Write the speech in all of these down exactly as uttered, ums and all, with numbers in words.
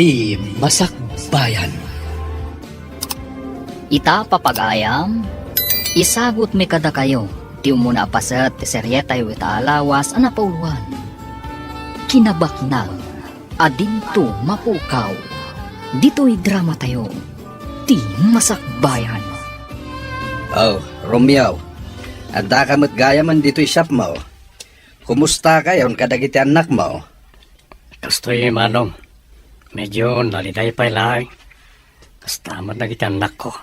Ti Masakbayan. Ita, papagayam, isagutmi kadakayo ti umuna a paset ti serietayo ita a lawas a napauluan. Kinabaknang a dinto mapukaw ditoy dramatayo, Ti Masakbayan. Oh, Romeo, addaka met gayamen ditoy shopmo. Kumustakayon kadagiti annakmo? Kastoy, Manong. Medyo naliday pay laeng. Kasta met dagiti annakko.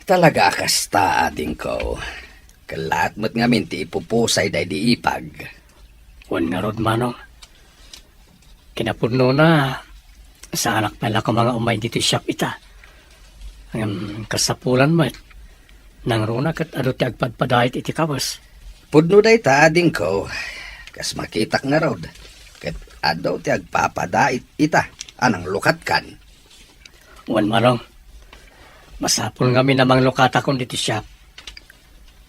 Talaga a kasta, adingko. Kellaat met ngamin ti ipupusay daydi ipag. Wen ngarud, Manong. Kinapudnona, saanak pay la koma nga umay ditoy shop ita. Ngem kasapulan met, nangruna ket adu ti agpadpadait iti kawes. Pudno dayta, adingko. Kas makitak ngarud, ket adu ti agpapadait ita a nanglukatkan. Wen, Manong, masapul ngamin a manglukatakon ditoy shop.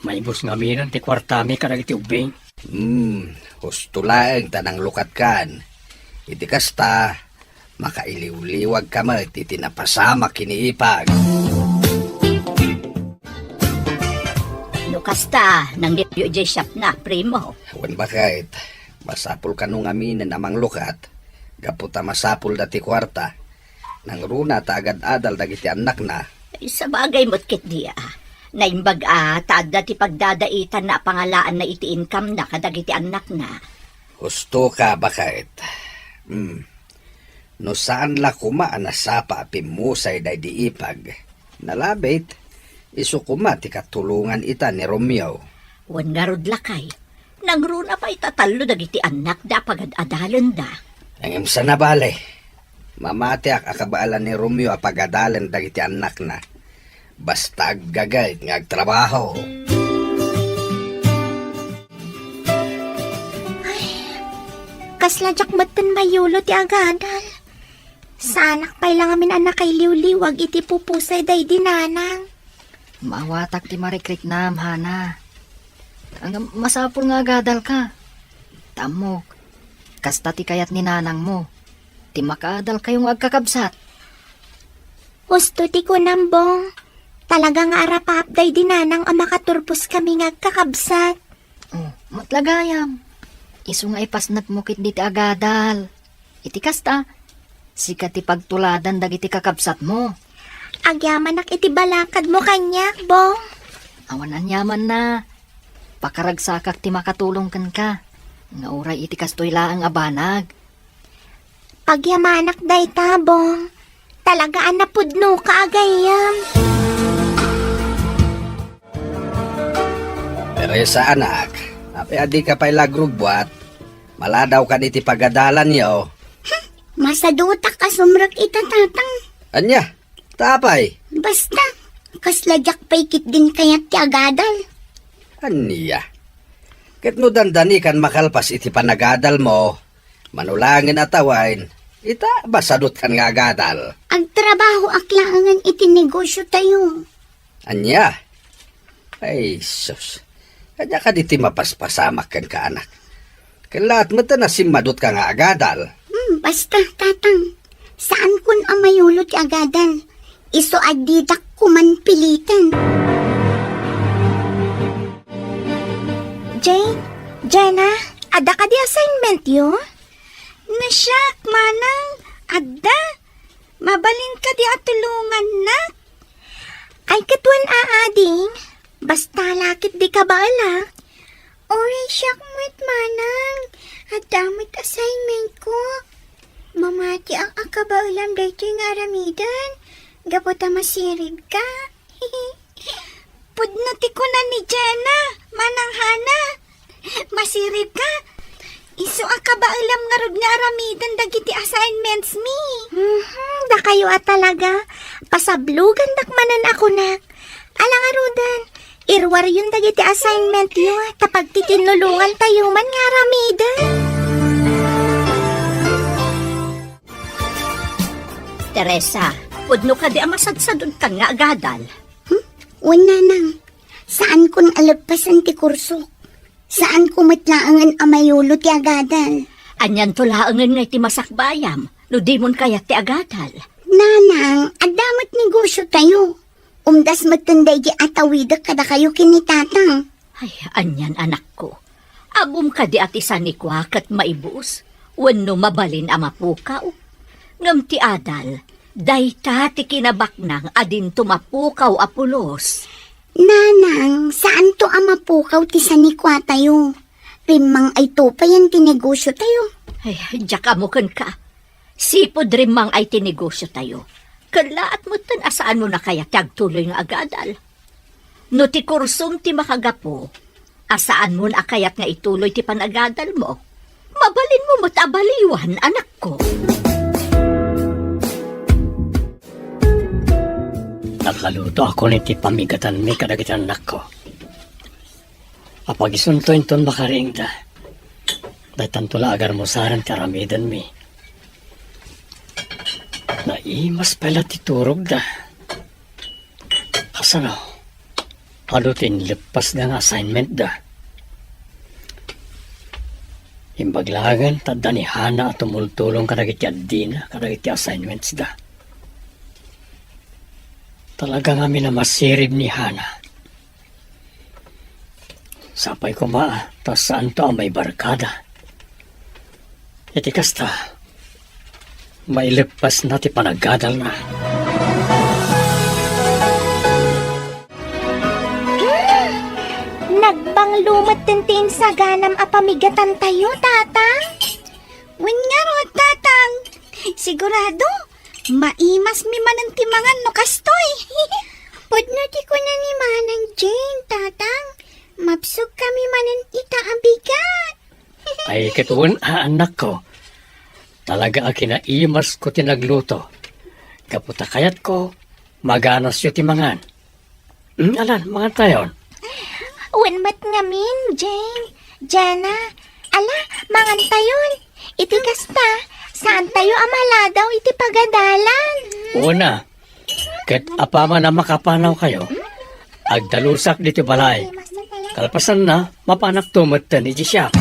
Maibus ngaminen ti kuartami kadagiti ubbing. Hmm, husto laeng ta nanglukatkan. Iti kasta, makailiwliwagka met iti napasamak ken ni ipag. No kasta, nangripyo idiay shopna, primo. Wen, baket, masapul kano ngaminen a manglukat, gapu ta masapulda ti kuarta. Nangruna ta agad-adal dagiti annakna. Sabagay met ketdi a. Naimbag a ta adda ti pagdadaitanna a pangalaanna iti inkamna kadagiti annakna. Hustoka, baket. Hmm. No saan la koma a nasapa a pimmusay daydi ipag, nalabit, isu koma ti katulongan ita ni Romeo. Wen ngarud, lakay, nangruna pay ta tallo dagiti annakda a pagad-adalenda. Ngem saan a bale, mamatiak a kabaelan ni Romeo a pagadalen dagiti annakna. Basta aggagayt nga agtrabaho. Ay, kasla diak metten mayulo ti agadal. Saanak pay la ngamin a nakailiwliwag iti pupusay daydi nanang. Maawatak ti marikriknam, Hana. Ngem masapul nga agadalka. Ta ammok, kasta ti kayat ni nanangmo. Ti makaadalkayo nga agkakabsat. Husto ti kunam, Bong. Talaga nga arapaap daydi nanang a makaturpos kami nga agkakabsat. Oh, met la gayam. Isu nga ipasnekmo ketdi ti agadal. Iti kasta, sika ti pagtuladan dagiti kakabsatmo. Agyamanak iti balakadmo kaniak, Bong. Awan aniamanna. Pakaragsakak ti makatulong kenka. Nga uray iti kastoy laeng a banag. Agyamanak dayta, Bong. Talaga a napudnoka a gayyem. Teresa, anak, apay a dika pay la agrugbuat? Maladawkan iti pagadalanyo. Hmm, masadutak a sumrek ita, Tatang. Ania? Ta apay? Basta, kasla diak pay ketdin kayat ti agadal. Ania? Ket no dandanikan makalpas iti panagadalmo, mano laengen a tawen, ita, masadutkan nga agadal. Agtrabahoak laengen iti negosiotayo. Ania? Ay, sus. Ania kadi ti mapaspasamak kenka, anak? Ken laat met ta nasimmadutka nga agadal. Hmm, basta, Tatang. Saankon a mayulo ti agadal. Isu a didak koman piliten. Jane, Jenna, adda kadi assignmentyo? Nasiak, Manang, adda. Mabalin kadi a tulongannak? Ay, ket wen a, ading. Basta la ket dika baelak. Uray siak met, Manang. Adda met assignmentko. Mamatiak a kabaelam daytoy nga aramiden. Gapu ta masiribka. Pudno ti kuna ni Jenna, Manang Hana. Masiribka. Isu a kabaelam ngarud nga aramiden dagiti assignments mi. Mhm, dakayo a talaga. Pasablogandak manen a kunak. Ala ngaruden, iruaryon dagiti assignmentyo, ta pagtitinnulongantayo man nga aramiden. Teresa, pudno kadi a masadsadutkan nga agadal? Hmm? Wen, Nanang. Saankon a leppasen ti kursok. Saanko met laengen a mayulo ti agadal. Anianto laengen nga iti masakbayam? no dimon kayat ti agadal. Nanang, adda met negosiotayo. Umdas metten daydi atawidek kadakayo ken ni Tatang. Ay, anian, anakko. Ammom kadi a ti sanikua ket maibus wenno mabalin a mapukaw? Ngem ti adal, dayta ti kinabaknang a dinto mapukaw a pulos. Nanang, saanto a mapukaw ti sanikuatayo. Rimmang-ayto payen ti negosiotayo. Ay, diak ammo kenka. Sipud rimmang-ay ti negosiotayo, kellaat metten a saanmon a kayat ti agtuloy nga agadal. No ti kursom ti makagapu, a saanmon a kayat nga ituloy ti panagadalmo, mabalinmo met a baliwan, anakko. Nakalutoakon iti pamigatanmi kadagiti annakko. Apagisunto inton makariingda. Daytanto la agarmusaren ti aramidenmi. Naimas pay la ti turogda. Kasano? Adu ti inleppasda nga assignmentda? Imbag laengen ta adda ni Hana a tumultulong kadagiti addina kadagiti assignmentsda. Talaga ngamin a masirib ni Hana. Sapay koma ta saanto a maibarkada. Iti kasta, maileppasna ti panagadalna. Nagbanglo metten ti insaganam a pamigatantayo, Tatang. Wen ngarud, Tatang. Sigurado, maimasmi manen ti mangan no kastoy. Pudno ti kuna ni Manang Jane, Tatang. Mabsogkami manen ita a bigat. Ay, ket wen a, annakko. Talaga a kinaimasko ti nagluto. Gapu ta kayatko, maganasyo ti mangan. Hmm, alan, mangantayon. Wen met ngamin, Jane, Jana. Ala, mangantayon. Iti kasta, saantayo a maladaw iti pagadalan. Una, ket apaman a makapanawkayo, agdalusak ditoy balay. Kalpasanna, mapanakto metten iti siak.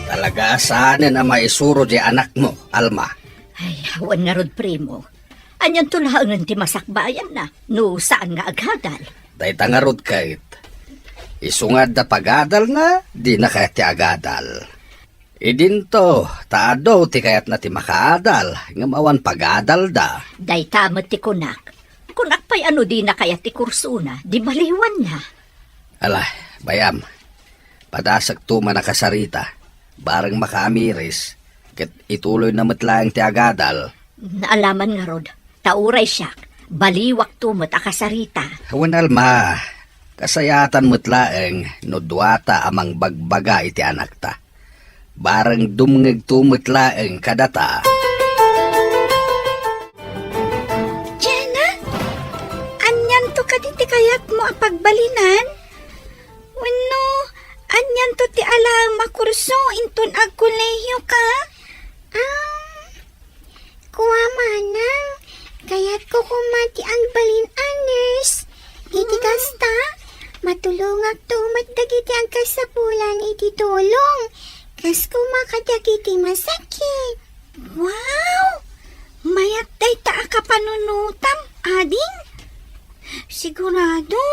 Talaga a saanen a maisuro ti anakmo, Alma. Ay, awan ngarud, primo. Anianto laengen ti masakbayanna no saan nga agadal? Dayta ngarud ket, isu nga adda pagadalna, dina kayat ti agadal. Idinto, ta adu ti kayatna ti makaadal, ngem awan pagadalda. Dayta met ti kunak. Kunak pay a no dina kayat ti kursona, di baliwanna. Ala, bay-am. Padasekto man a kasarita. Bareng makaamiris, ket ituloyna met laeng ti agadal. Naalaman ngarud, ta uray siak, baliwakto met a kasarita. Wen, Alma, kasayaatan met laeng no duata a mangbagbaga iti anakta. Bareng dumngegto met laeng kadata. Jana, anianto kadi ti kayatmo a pagbalinan? Wenno, anianto ti alaem a kurso inton agkolehiyoka? Ah, kua, manang, kayatko koma ti agbalin a nurse. Iti kasta, matulongakto met dagiti agkasapulan iti tulong, kas koma kadagiti masakit. Wow! Mayat dayta a kapanunotam, ading? Sigurado,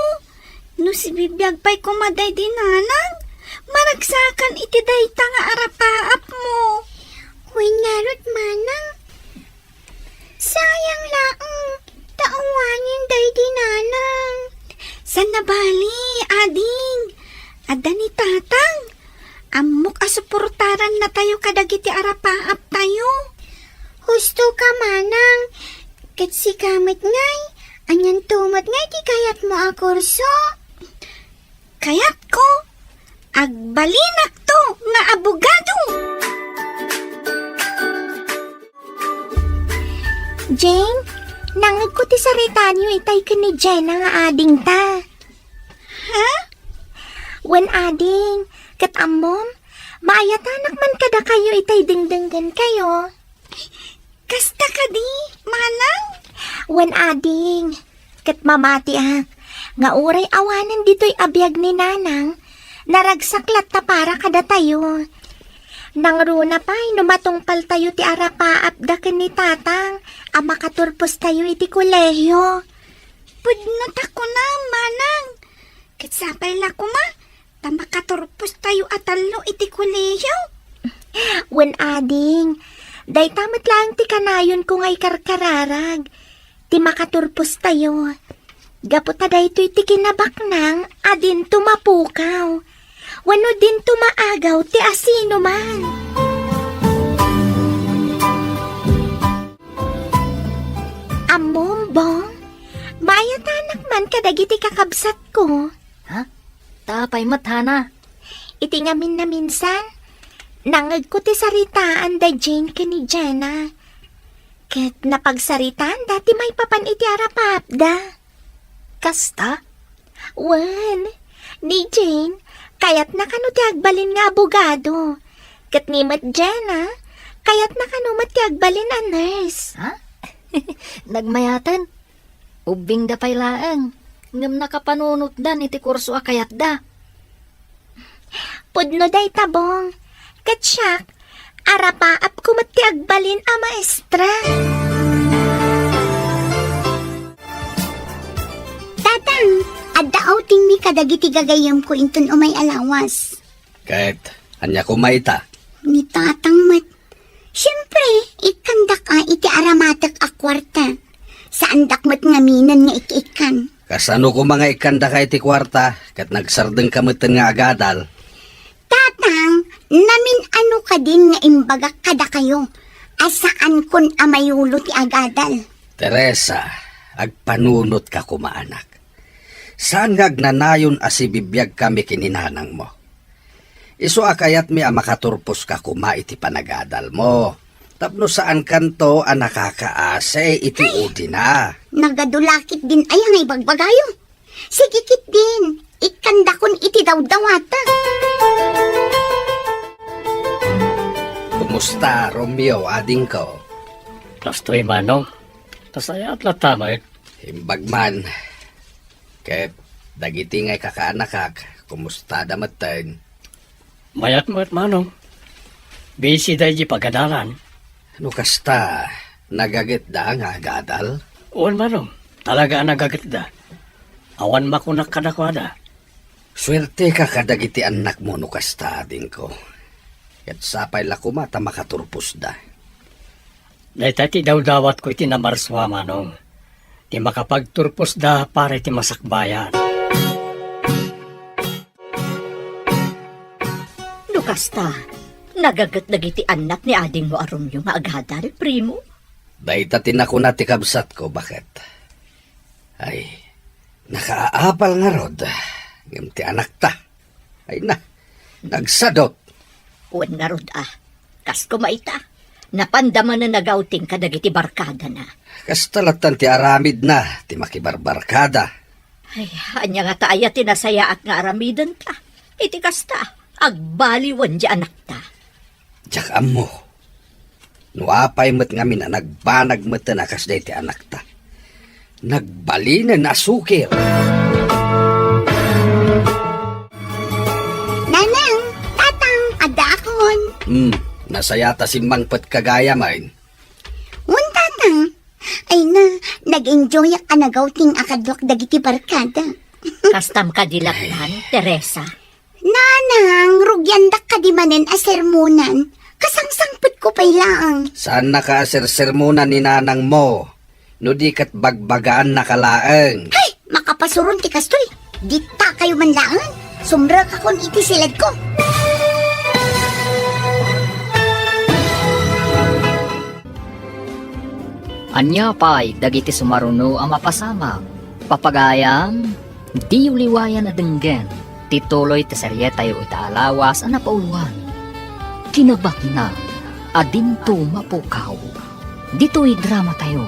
no sibibiag pay koma daydi nanang, maragsakan iti dayta nga arapaapmo. Wen ngarud, manang, sayang laeng, ta awanen daydi nanang. Saan a bali, ading. Adda ni tatang. Ammok a suportarannatayo kadagiti arapaaptayo. Husto ka, manang. Ket sika met ngay, anianto met ngay ti kayatmo a kurso? Kayatko, agbalinakto nga abogado. Jane, nangngegko ti saritaanyo itay ken ni Jenna nga adingta. Ha? Wen, ading, ket ammom, maayatanak man kadakayo itay dengdenggenkayo. Kasta kadi, manang? Wen, ading, ket mamatiak nga uray awanen ditoy a biag ni nanang, naragsak latta para kadatayo. Nangruna pay no matungpaltayo ti arapaapda ken ni Tatang a makaturpostayo iti kolehio. Pudno ta kunam, Manang. Ket sapay la koma ta makaturpostayo a tallo iti kolehio. Wen ading, dayta met laeng ti kanayonko nga ikarkararag ti makaturpostayo. Gapu ta daytoy ti kinabaknang a dinto mapukaw wenno dinto maagaw ti asinoman. Ammom, Bong, maayatanak man kadagiti kakabsatko. Ha? Ta apay met, Hana? Iti ngamin a minsan, nangngegko ti saritaan da Jane ken ni Jenna. Ket napagsaritaanda ti maipapan iti arapaapda. Kasta? Wen, ni Jane, kayatna kano ti agbalin nga abogado. Ket ni met Jenna, kayatna kano met ti agbalin a nurse. Ha? Nagmayaten? Ubbingda pay laeng, ngem nakapanunotdan iti kurso a kayatda. Pudno dayta, Bong. Ket siak, arapaapko met ti agbalin a maestra. Tatang, adda outingmi kadagiti gagayyemko inton umay a lawas. Ket ania koma ita? Ni Tatang met. Siempre, ikkandak a iti aramatek a kuarta. Saandak met ngaminen nga ik-ikkan. Kasano koma nga ikkandaka iti kuarta ket nagsardengka metten nga agadal? Tatang, namin-ano kadin nga imbagak kadakayo a saankon a mayulo ti agadal? Teresa, agpanunotka koma, anak. Saan nga agnanayon a sibibiagkami ken ni nanangmo. Isu a kayatmi a makaturposka koma iti panagadalmo, tapno saankanto a nakakaasi iti Ay! Udina. Nagadu la ketdin aya nga ibagbagayo. Sige ketdin, ikkandakon iti dawdawatek. Kumusta, Romeo, adingko? Kastoy, Manong. Nasayaat latta met. Imbag man. Ket dagiti nga ikakaanakak, kumustada metten? Mayat met, Manong. Busy daydi pagadalan. No kasta, nagagetda nga agadal? Wen, Manong. Talaga a nagagetda. Awan makunak kadakuada. Suerteka kadagiti annakmo no kasta, adingko. Ket sapay la koma ta makaturposda. Dayta ti dawdawatko iti Namarsua, Manong. Ti makapagturposda para iti masakbayan. No kasta, nagaget dagiti annak ni adingmo a Romeo nga agadal, primo? Dayta ti nakuna ti kabsatko, baket. Ay, nakaapal ngarud, ngem ti anakta. Ay na, nagsadot. Wen ngarud a, kas koma ita, napanda manen nagawting kadagiti barkadana. Kasta lattan ti aramidna, ti makibarbarkada. Ay, ania ngata aya ti nasayaat nga aramidenta? Iti kasta, agbaliwen ti anakta. Diak ammo. No apay met ngamin a nagbanag metten a kas dayta anakta. Nagbalinen a sukir. Nanang, Tatang, addaakon. Hmm, nasayaat a simmangpetka gayam. Wen, Tatang. Ay na, nag-enjoyak a nagawting a kaduak dagiti barkada. Kastam kadi lattan, Teresa? Nanang, rugiandak kadi manen a sermonan. Kasangsangpetko pay laeng. Saannaka a sersermonan ni nanangmo, no di ket bagbagaannaka laeng. Hay! Makapasuron ti kastoy. Ditakayo man laeng. Sumrekakon iti siledko. Ania pay dagiti sumaruno a mapasamak? Papagayam, diyo liwayan a denggen ti tuloy ti serietayo ita a lawas a napauluan, Kinabaknang a Dinto Mapukaw. Ditoy dramatayo,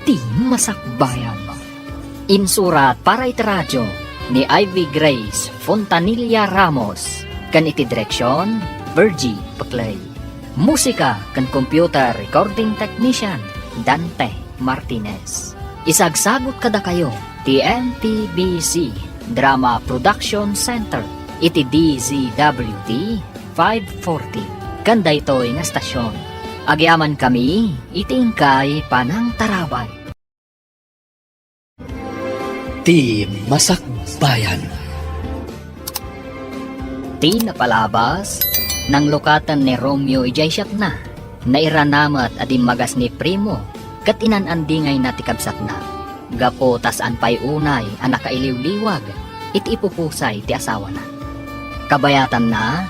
Ti Masakbayan. Insurat para iti radio ni Ivy Grace Fontanilla Ramos ken iti direksion, Virgie Peclay. Musika ken computer recording technician, Dante Martinez. Isagsagut kadakayo ti M P B C Drama Production Center iti D Z W T five forty. ken daytoy nga estasion. Agyamankami iti inkay panangtarabay. Ti Masakbayan. Ti napalabas, nanglukaten ni Romeo idiay siapna. Nairana met a dimmagas ni Primo, ket inan-andingayna ti kabsatna, gapu ta saan pay unay a nakailiwliwag iti ipupusay ti asawana. Kabayatanna,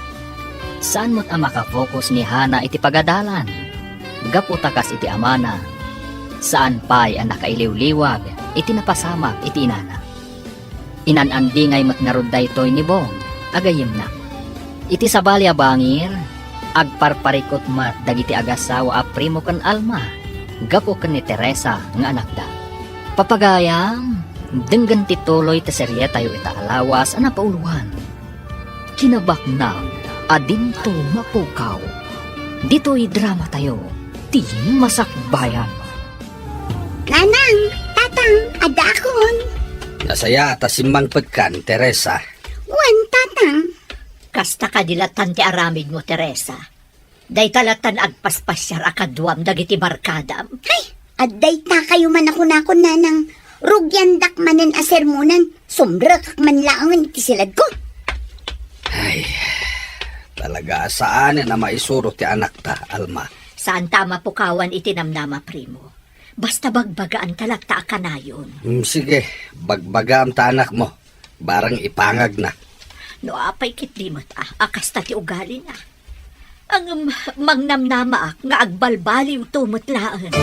saan met a makafocus ni Hana iti pagadalan, gapu ta kas iti amana, saan pay a nakailiwliwag iti napasamak iti inana. Inan-andingay met ngarud daytoy ni Bong a gayyemna. Iti sabali a bangir, agparparikut met dagiti agasawa a Primo ken Alma gapu ken ni Teresa nga anakda. Papagayam, denggen ti tuloy ti serietayo ita a lawas a napauloan. Kinabaknang a dinto mapukaw. Ditoy dramatayo, ti Masakbayan. Nanang, Tatang, addaakon. Nasayaat a simmangpetkan, Teresa. Wen, Tatang. Kasta kadi lattan ti aramidmo, Teresa. Dayta lattan agpaspasiar a kaduam dagiti barkadam. Ay, adda itakayo man a kunakon, Nanang. Rugiandak manen a sermonan, sumrekak man laengen iti siladko. Ay, talaga a saanen a maisurot ti anakta, Alma. Saanta a mapukawan iti namnama, Primo. Basta bagbagaanta latta a kanayon. Mm, sige, bagbagaam ta anakmo. Barang ipangagna. No apay ketdi met a, a kasta ti ugalina. Ngem mangnamnamaak nga agbalbaliwto met laeng.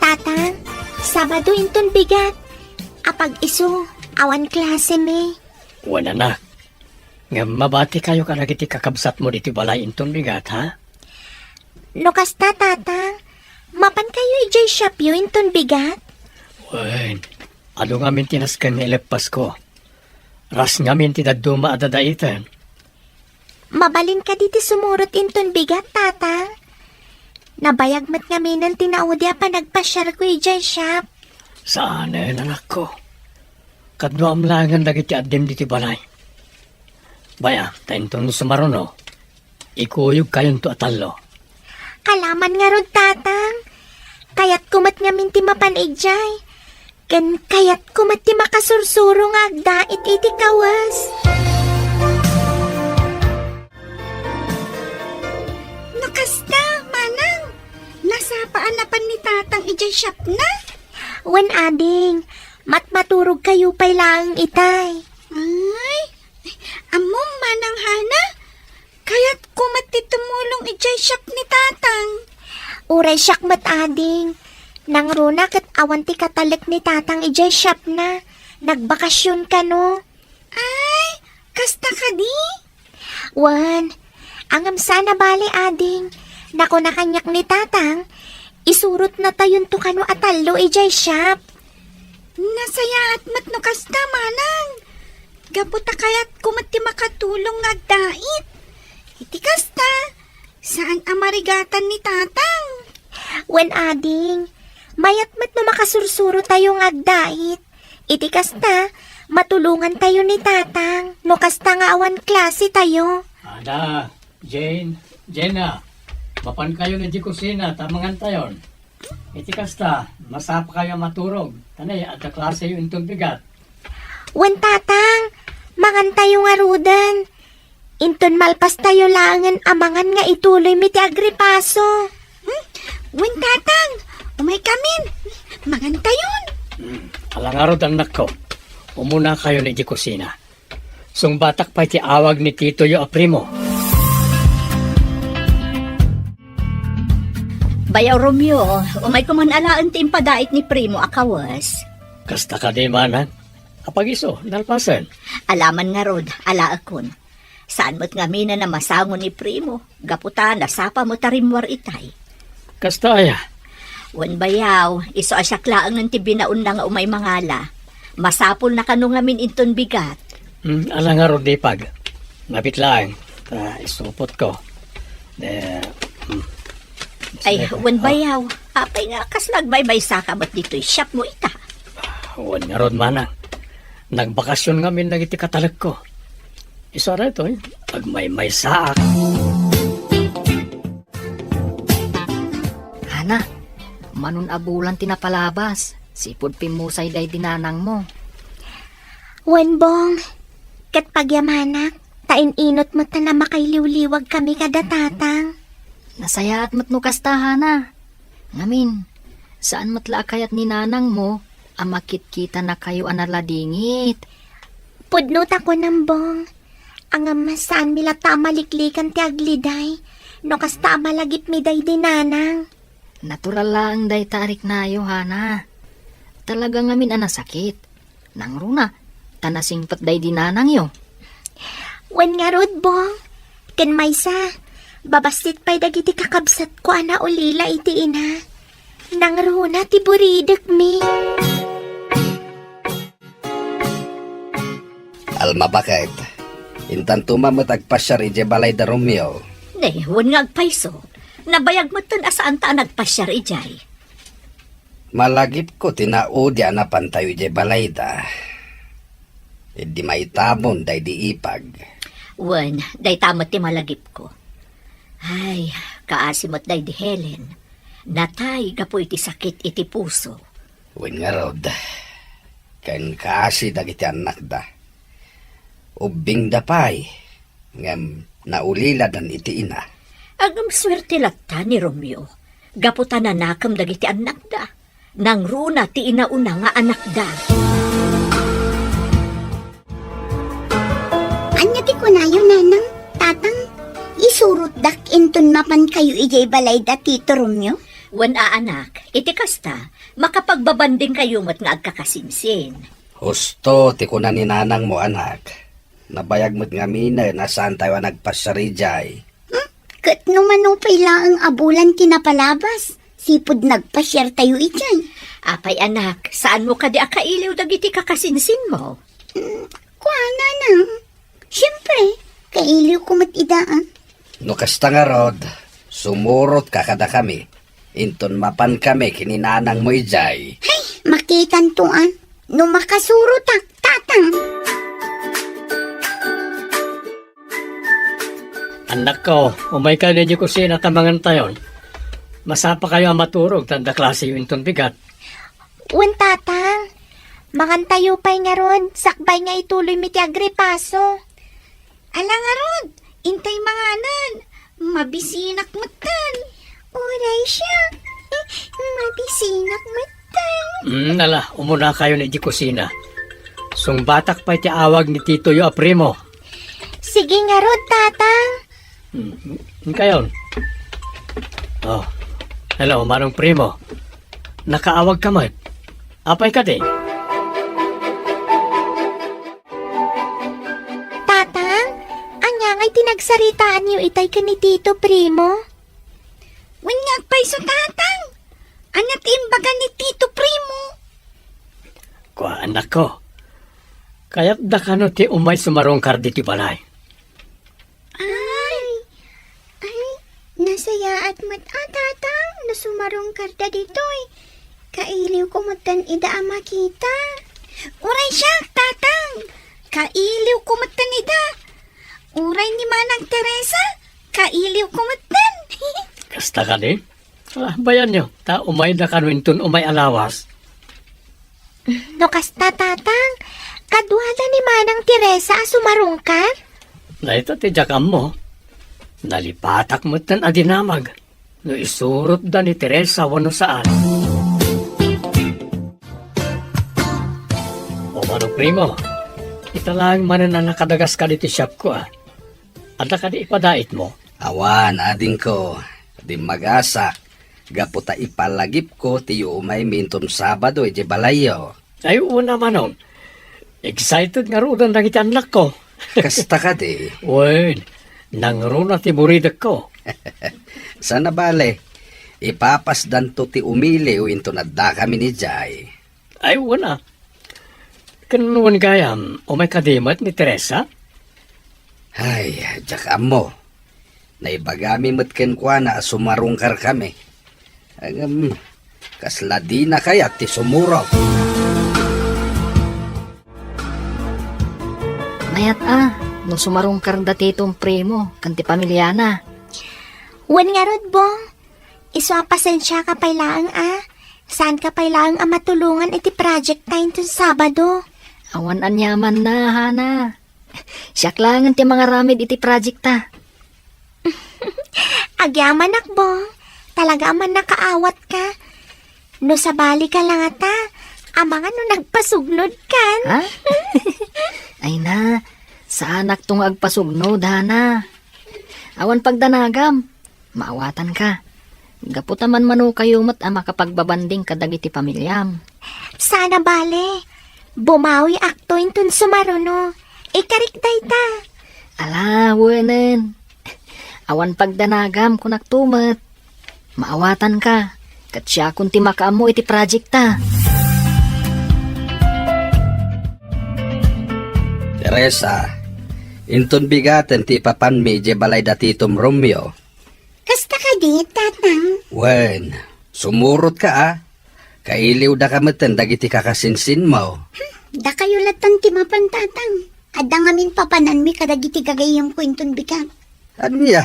Tatang, Sabado inton bigat. Apag-isu, awan klasemi. Wen, anak. Ngem mabatikayo kadagiti kakabsatmo ditoy balay inton bigat, ha? No kasta, Tatang, mapankayo idiay shopyo inton bigat? Wen, adu ngamin ti nasken nga ileppasko. Ras ngamin ti dadduma a dadaiten. Mabalin kadi ti sumurot inton bigat, Tatang? Nabayag met ngaminen ti naudi a panagpasiarko idiay shop. Saanen, anakko. Kaduam laengen dagiti addim ditoy balay. Bay-am, ta inton sumaruno, ikuyogkayonto a tallo. Kalaman ngarud, Tatang. Kayatko met ngamin ti mapan idiay. Ken kayatko met ti makasursuro nga agdait iti kawes. No kasta, Manang, nasapa a napan ni Tatang idiay shopna? Wen, ading, matmaturogkayo pay laeng itay. Ay, ammom, Manang Hana, kayatko met ti tumulong idiay shop ni Tatang. Uray siak met, ading. Nangruna ket awan ti katalek ni Tatang idiay shopna. Nagbakasyon kano. Ay, kasta kadi? Wen, ngem saan a bale, ading. Nakuna kaniak ni Tatang, isurotnatayonto kano a tallo idiay shop. Nasayaat met no kasta, Manang. Gapu ta kayatko met ti makatulong nga agdait. Iti kasta, saan a marigatan ni Tatang. Wen, ading, mayat met no makasursurotayo nga agdait. Iti kasta, matulongantayo ni Tatang no kasta nga awan klasetayo. Ada, Jane, Jenna, mapankayon idiay kusina ta mangantayon. Iti kasta, masapakayo a maturog, ta ne, adda klaseyo inton bigat. Wen, Tatang, mangantayo ngaruden. Inton malpastayo laengen a mangan nga ituloymi ti agripaso. Hmm? Wen, Tatang, umaykamin. Mangantayon. Hmm, ala ngarud, annakko. Umunakayon idiay kusina. Sungbatak pay ti awag ni titoyo a Primo. Bayaw Romeo, umayko man alaen ti impadait ni Primo a kawes. Kasta kadi, Manang? Apag-isu, nalpasen? Alaman ngarud, alaekon. Saan met ngaminen a masango ni Primo, gapu ta nasapa met a rimmuar itay. Kasta aya? Wen, bayaw, isu a siak laengen ti binaonna nga umay mangala. Masapulna kano ngamin inton bigat. Hmm, ala ngarud, Dipag. Ngabit laeng, ta isupotko. De, hmm. Ay, sige. Wen, oh, bayaw. Apay nga kas nagmaymaysaka met ditoy shopmo ita? Wen ngarud, Manang. Nagbakasyon ngamin dagiti katalekko. Isu a daytoy, agmaymaysaak. Hana, manon a bulan ti napalabas. Sipud pimmusay daydi nanangmo. Wen, Bong, ket pagyamanak, ta in-inot met ta makailiwliwag kami kada tatang. Nasayaat met no kasta, Hana. Ngamin, saan met la a kayat ni nanangmo a makitkitanakayo a naladingit. Pudno ta kunam, Bong. Ngem saanmi latta a maliklikan ti agliday no kasta a malagipmi daydi nanang. Natural laeng dayta a riknayo, Hana. Talaga ngamin a nasakit. Nangruna, ta nasingpet daydi nanangyo. Wen ngarud, Bong. Ken maysa, babassit pay dagiti kakabsatko a naulila iti ina. Nangruna ti buridekmi. Alma, baket, intanto met agpasiar idiay balay da Romeo. Ne, wen nga agpayso. Nabayag metten a saanta a nagpasiar idiay. Malagipko ti naudi a napantayo idiay balayda. Idi maitabon daydi ipag. Wen, dayta met ti malagipko. Ay, kaasi met daydi Helen. Natay gapu iti sakit iti puso. Wen ngarud, ken kaasi dagiti annakda. Ubbingda pay, ngem nauliladan iti ina. Agsuerte latta ni Romeo, gapu ta nanakem dagiti annakda. Nangruna ti inauna nga anakda. Ania ti kunayo, nanang, tatang? Isurotdak inton mapankayo idiay balay da Tito Romeo? Wen a, anak, iti kasta, makapagbabandingkayo met nga agkakasinsin. Husto ti kuna ni nanangmo, anak. Nabayag met ngaminen a saantayo a nagpasiar idiay. Hmm? Ket no mano pay laeng a bulan ti napalabas, sipud nagpasiartayo idiay. Apay, anak, saanmo kadi a kailiw dagiti kakasinsinmo? Hmm, kuana, nang. Siempre, kailiwko met ida, ah. No kasta ngarud, sumurotka kadakami, inton mapankami ken ni nanangmo idiay. Hay, makitanto, ah, no makasurotak, tatang. Annakko, umaykayo idiay kusina ta mangantayon. Masapakayo a maturog ta adda klaseyo inton bigat. Wen, tatang. Mangantayo pay ngarud, sakbay nga ituloymi ti agripaso. Ala ngarud, intay manganen. Mabisinak metten. Uray siak. Mabisinak metten. Mm, ala, umunakayon idiay kusina. Sungbatak pay ti awag ni titoyo a primo. Sige ngarud, tatang. Mm, inkayon. Oh, hello, Manong Primo. Nakaawagka met. Apay kadi? Tatang, ania ngay ti nagsaritaanyo itay ken ni Tito Primo? Wen nga agpayso, tatang. Ania ti imbaga ni Tito Primo? Kua, annakko. Kayatda kano ti umay sumarungkar ditoy balay? Ay, ay, nasayaat met a, tatang, no sumarungkarda ditoy. Kailiwko metten ida a makita. Uray siak, tatang. Kailiwko metten ida. Uray ni Manang Teresa, kailiwko metten. Kasta kadi? Ah, bayanyo, ta umayda kano inton umay a lawas. No kasta, tatang, kaduada ni Manang Teresa a sumarungkar? Dayta ti diak ammo. Nalipatak metten a dinamag no isurotda ni Teresa wenno saan. O mano, Primo, ita laeng manen a nakadagaska ditoy siapko, a. Adda kadi ipadaitmo? Awan, adingko. Dimmagasak. Gapu ta ipalagipko ti umaymi inton Sabado idiay balayyo. Ay, una, Manong. Excited ngaruden dagiti annakko. Kasta kadi? Wen, nangruna ti buridekko. Saan a bale, ipapasdanto ti umiliw inton addakami idiay. Ay, wen a. Ken wen gayam, umay kadi met ni Teresa? Ay, diak ammo. Naibagami met kenkuana a sumarungkarkami. Ngem, kasla dina kayat ti sumurot. Mayat a, no sumarungkar da Tito Primo ken ti pamiliana. Wen ngarud, Bong, isu a pasensiaka pay laeng a, saanka pay laeng a matulongan iti project ta inton Sabado. Awan aniamanna, Hana. Siak laengen ti mangaramid iti project ta. Agyamanak, Bong. Talaga a mannakaawatka. No sabali ka la ngata, amangan no nagpasugnod kan. Ha? Ay na, saanakto nga agpasugnod, Hana. Awan pagdanagam, maawatanka. Gapu ta manmanokayo met a makapagbabanding kadagiti pamiliam. Saan a bale, bumawiakto inton sumaruno. Ikarik dayta. Ala, wenen. Awan pagdanagam, kunakto met. Maawatanka, ket siakon ti makaammo iti project ta. Teresa, inton bigaten ti ipapanmi idiay balay da Titom Romeo. Kasta kadi, Tatang? Wen, sumurotka a. Kailiwdaka metten dagiti kakasinsinmo. Dakayo lattan ti mapan, Tatang. Adda ngamin papananmi kadagiti gagayyemko inton bigat. Ania?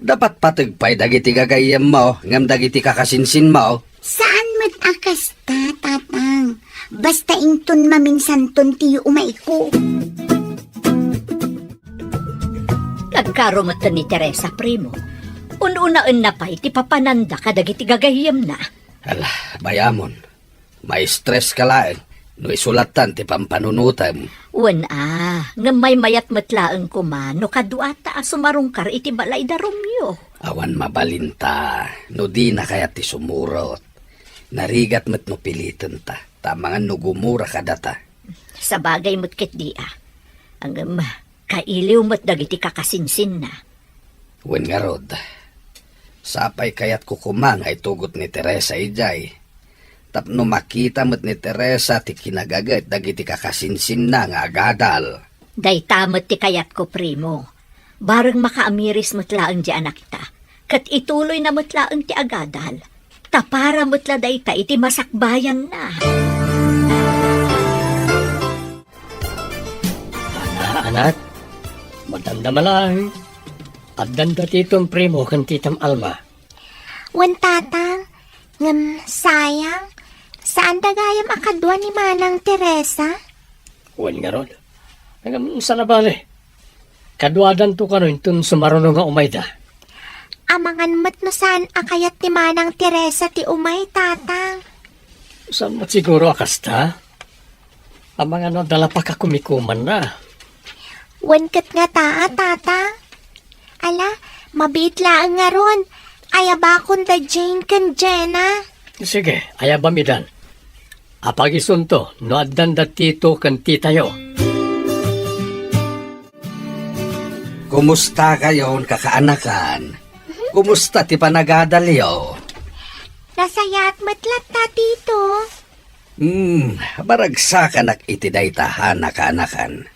Dapat pateg pay dagiti gagayyemmo ngem dagiti kakasinsinmo. Saan met a kasta, Tatang. Basta inton maminsanton ti umayko. Nagkaro metten ni Teresa, Primo. Un-unaenna pay ti papananda kadagiti gagayyemna. Ala, bayamon. Maistres ka laeng no isu lattan ti pampanunotem. Wen a, ngem maymayat met laeng koma no kaduata a sumarungkar iti balay da Romeo. Awan mabalinta no dina kayat ti sumurot. Narigat met no pilitenta, ta amangan no gumura kadata. Sabagay met ketdi a. Ngem, kailiw met dagiti kakasinsinna. Wen ngarud, sapay kayatko koma nga itugot ni Teresa idiay, tapno makita met ni Teresa ti kinagaget dagiti kakasinsinna nga agadal. Dayta met ti kayatko, Primo. Bareng makaamiris met laeng ti anakta, ket ituloyna met laeng ti agadal. Ta para met la dayta iti masakbayanna. Ana, anak, madamdama laeng. Addan da Titom Primo ken Titom Alma. Wen, Tatang, ngem sayang, saanda gayam a kadua ni Manang Teresa? Wen ngarud. Ngem saan a bale. Kaduadanto kano inton sumaruno nga umayda. Amangan met no saan a kayat ni Manang Teresa ti umay, Tatang. Saan met siguro a kasta? Amangan no adda la pakakumikumanna. Wen ket ngata a, Tatang? Ala, mabiit laeng ngarud. Ayabakon da Jane ken Jenna. Sige, ayabam idan. Apagisunto no addan da Tito ken Titayo. Kumusta kayon, kakaanakan? Kumusta ti panagadalyo? Nasayaat met latta, Tito. Hmm, maragsakanak iti dayta, Hana, kaanakan.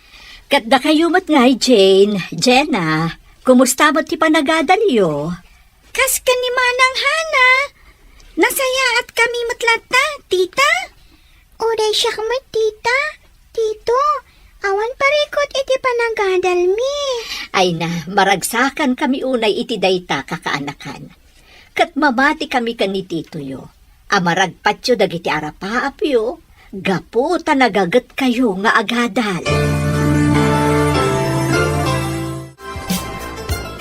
Ket dakayo met ngay, Jane, Jenna, kumusta met ti panagadalyo? Kas ken ni Manang Hana, nasayaatkami met latta, tita. Uray siak met, tita, tito, awan parikut iti panagadalmi. Ay na, maragsakankami unay iti dayta, kakaanakan. Ket mamatikami ken ni titoyo a maragpatyo dagiti arapaapyo gapu ta nagagetkayo nga agadal.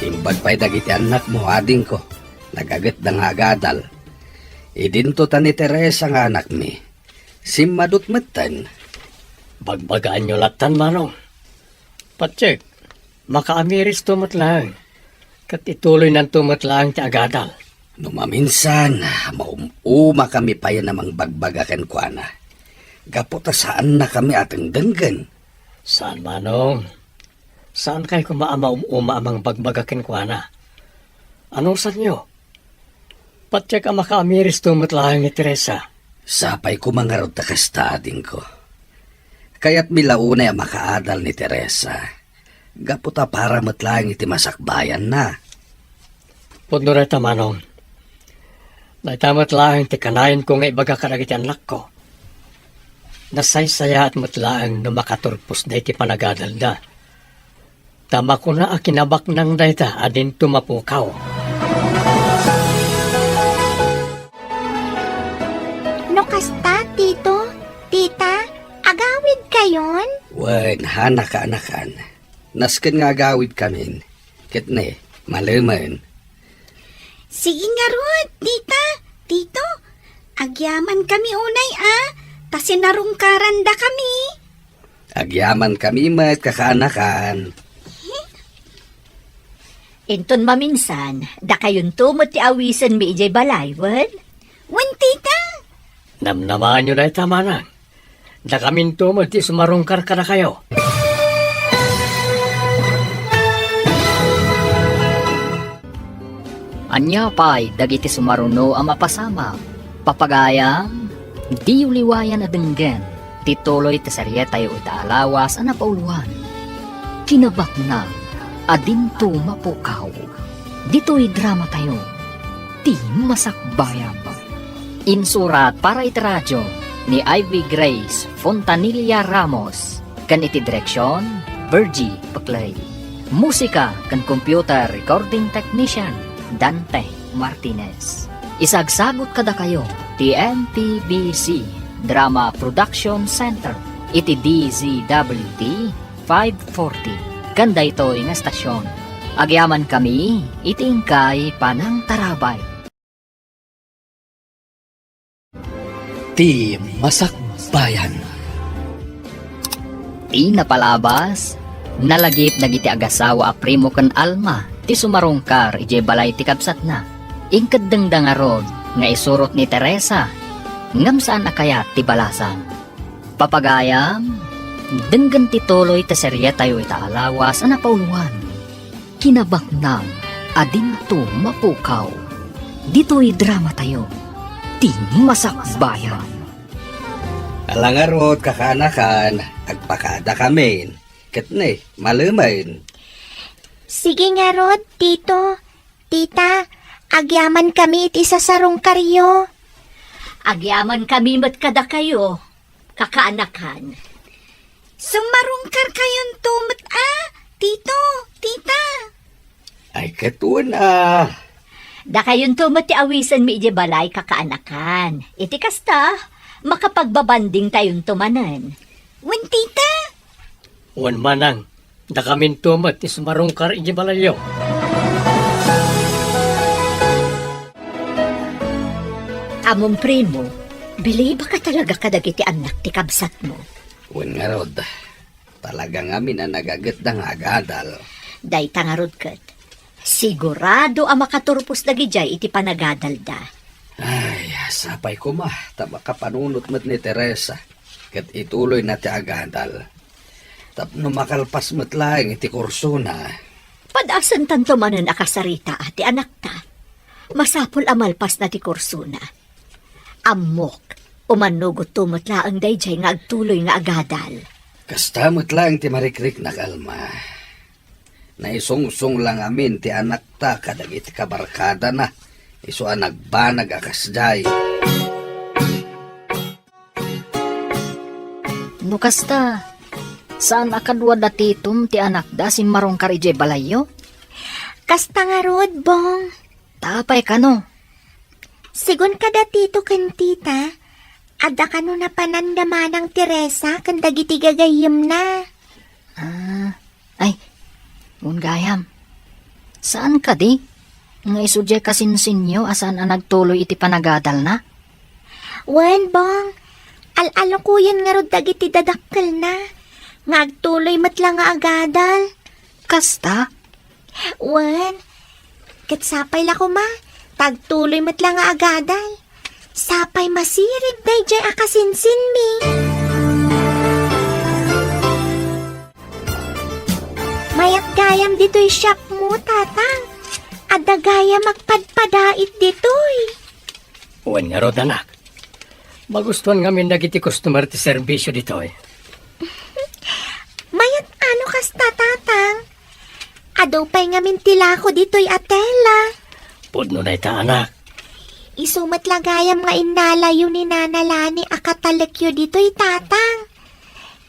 Imbag pay dagiti annakmo, adingko, nagagetda nga agadal. Idinto ta ni Teresa nga anakmi. Simmadut metten. Bagbagaanyo lattan, Manong. Patiek, makaamiristo met laeng, ket ituloynanto met laeng ti agadal. No maminsan, maum-umakami payen a mangbagbaga kenkuana, gapu ta saannakami a dengdenggen. Saan, Manong. Saankay koma a maum-uma a mangbagbaga kenkuana. Anusanyo? Patiek a makaamiristo met laeng ni Teresa. Sapay koma ngarud ta kasta, adingko. Kayatmi la unay a makaadal ni Teresa, gapu ta para met laeng iti masakbayanna. Pudno dayta, Manong. Dayta met laeng ti kanayanko nga ibaga kadagiti annakko. Nasaysayaat met laeng no makaturpos dayta panagadalda. Ta makuna a kinabaknang dayta a dinto mapukaw. No kasta, Tito, Tita, agawidkayon? Wen, haan a kaanakan. Nasken nga agawidkamin. Ket ne, malemen. Sige ngarud, Tita, Tito. Agyamankami unay a, ta sinarungkarandakami. Agyamankami met, kakaanakan. Inton maminsan, dakayonto met ti awisenmi idiay balay, wen? Wen, Tita. Namnamaanyo dayta, manang. Dakaminto met ti sumarungkar kadakayo. Ania pay dagiti sumaruno a mapasamak? Papagayam, diyo liwayan a denggen ti tuloy ti serietayo ita a lawas a napauloan, Kinabaknang a Dinto Mapukaw. Ditoy dramatayo, Ti Masakbayan. Insurat para iti radio ni Ivy Grace Fontanilla Ramos, ken iti direksion, Virgie Peclay. Musika ken computer recording technician, Dante Martinez. Isagsagut kadakayo ti M P B C Drama Production Center iti D Z W T five forty, ken daytoy nga estasion. Agyamankami iti inkay panangtarabay. Ti Masakbayan. Ti napalabas, nalagip dagiti agasawa a Primo ken Alma ti sumarungkar idiay balay ti kabsatna. Inkeddengda ngarud nga isurot ni Teresa, ngem saan a kayat ti balasang. Papagayam, denggen ti tuloy ti serietayo ita a lawas a napauloan, Kinabaknang a Dinto Mapukaw. Ditoy dramatayo, Ti Masakbayan. Ala ngarud, kakaanakan, agpakadakamin. Ket ne, malemen. Sige ngarud, Tito. Tita, agyamankami iti sasarungkaryo. Agyamankami met kadakayo, kakaanakan. Sumarungkarkayonto met a, Tito, Tita. Ay, ket wen a. Dakayonto met ti awisenmi idiay balay, kakaanakan. Iti kasta, makapagbabandingtayonto manen. Wen, Tita. Wen, manang. Dakaminto met ti sumarungkar idiay balayyo. Ammom, Primo, bilibaka talaga kadagiti annak ti kabsatmo. Wen ngarud, talaga ngamin a nagagetda nga agadal. Dayta ngarud ket, sigurado a makaturpos dagidiay iti panagadalda. Ay, sapay koma, ta makapanunot met ni Teresa, ket ituloyna ti agadal. Tapno makalpas met laeng iti kursona. Padasentanto manen a kasaritaa ti anakta. Masapul a malpasna ti kursona. Ammok, umannogotto met laeng daydiay nga agtuloy nga agadal. Kasta met laeng ti marikriknak, Alma. Naisungsong la ngamin ti anakta kadagiti kabarkadana, isu a nagbanag a kasdiay. No kasta, saan a kadua da Titom ti anakda a simmarungkar idiay balayyo? Kasta ngarud, Bong. Ta apay kano? Sigun kada Tito ken Tita, adda kano napananda manang Teresa ken dagiti gagayyemna. Ah, ay, wen gayam. Saan kadi nga isu diay kasinsinyo a saan a nagtuloy iti panagadalna? Wen, Bong, al-alukoyen ngarud dagiti dadakkelna nga agtuloy met la nga agadal. Kasta? Wen, ket sapay la koma, ta agtuloy met la nga agadal. Sapay masirib daydiay a kasinsinmi. Mayat gayam ditoy shopmo, Tatang. Adda gayam agpadpadait ditoy. Wen ngarud, anak. Magustuan ngamin dagiti customer ti serbisyo ditoy. Mayat a no kasta, Tatang. Adu pay ngamin ti lako ditoy a tela. Pudno dayta, anak. Isu met la gayam nga innalayo ni Nana Lani a katalekyo ditoy, Tatang.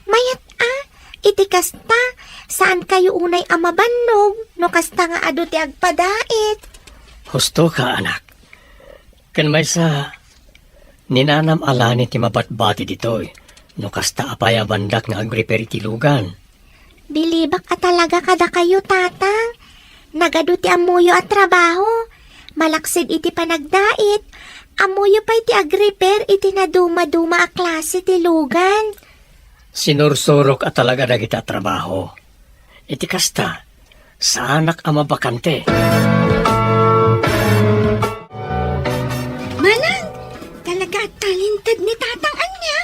Mayat a, iti kasta, saankayo unay a mabannog no kasta nga adu ti agpadait. Husto ka, anak. Ken maysa, ni nanam a la ni ti mabatbati ditoy, no kasta a payabandak nga agrepair iti lugan. Bilibak a talaga kadakayo, Tatang. Nagadu ti ammoyo a trabaho. Malaksid iti panagdait, ammoyo pay ti agrepair iti nadumaduma a klase ti lugan. Sinursurok a talaga dagiti a trabaho. Iti kasta, saanak a mabakante. Manang, talaga a talented ni Tatang ania?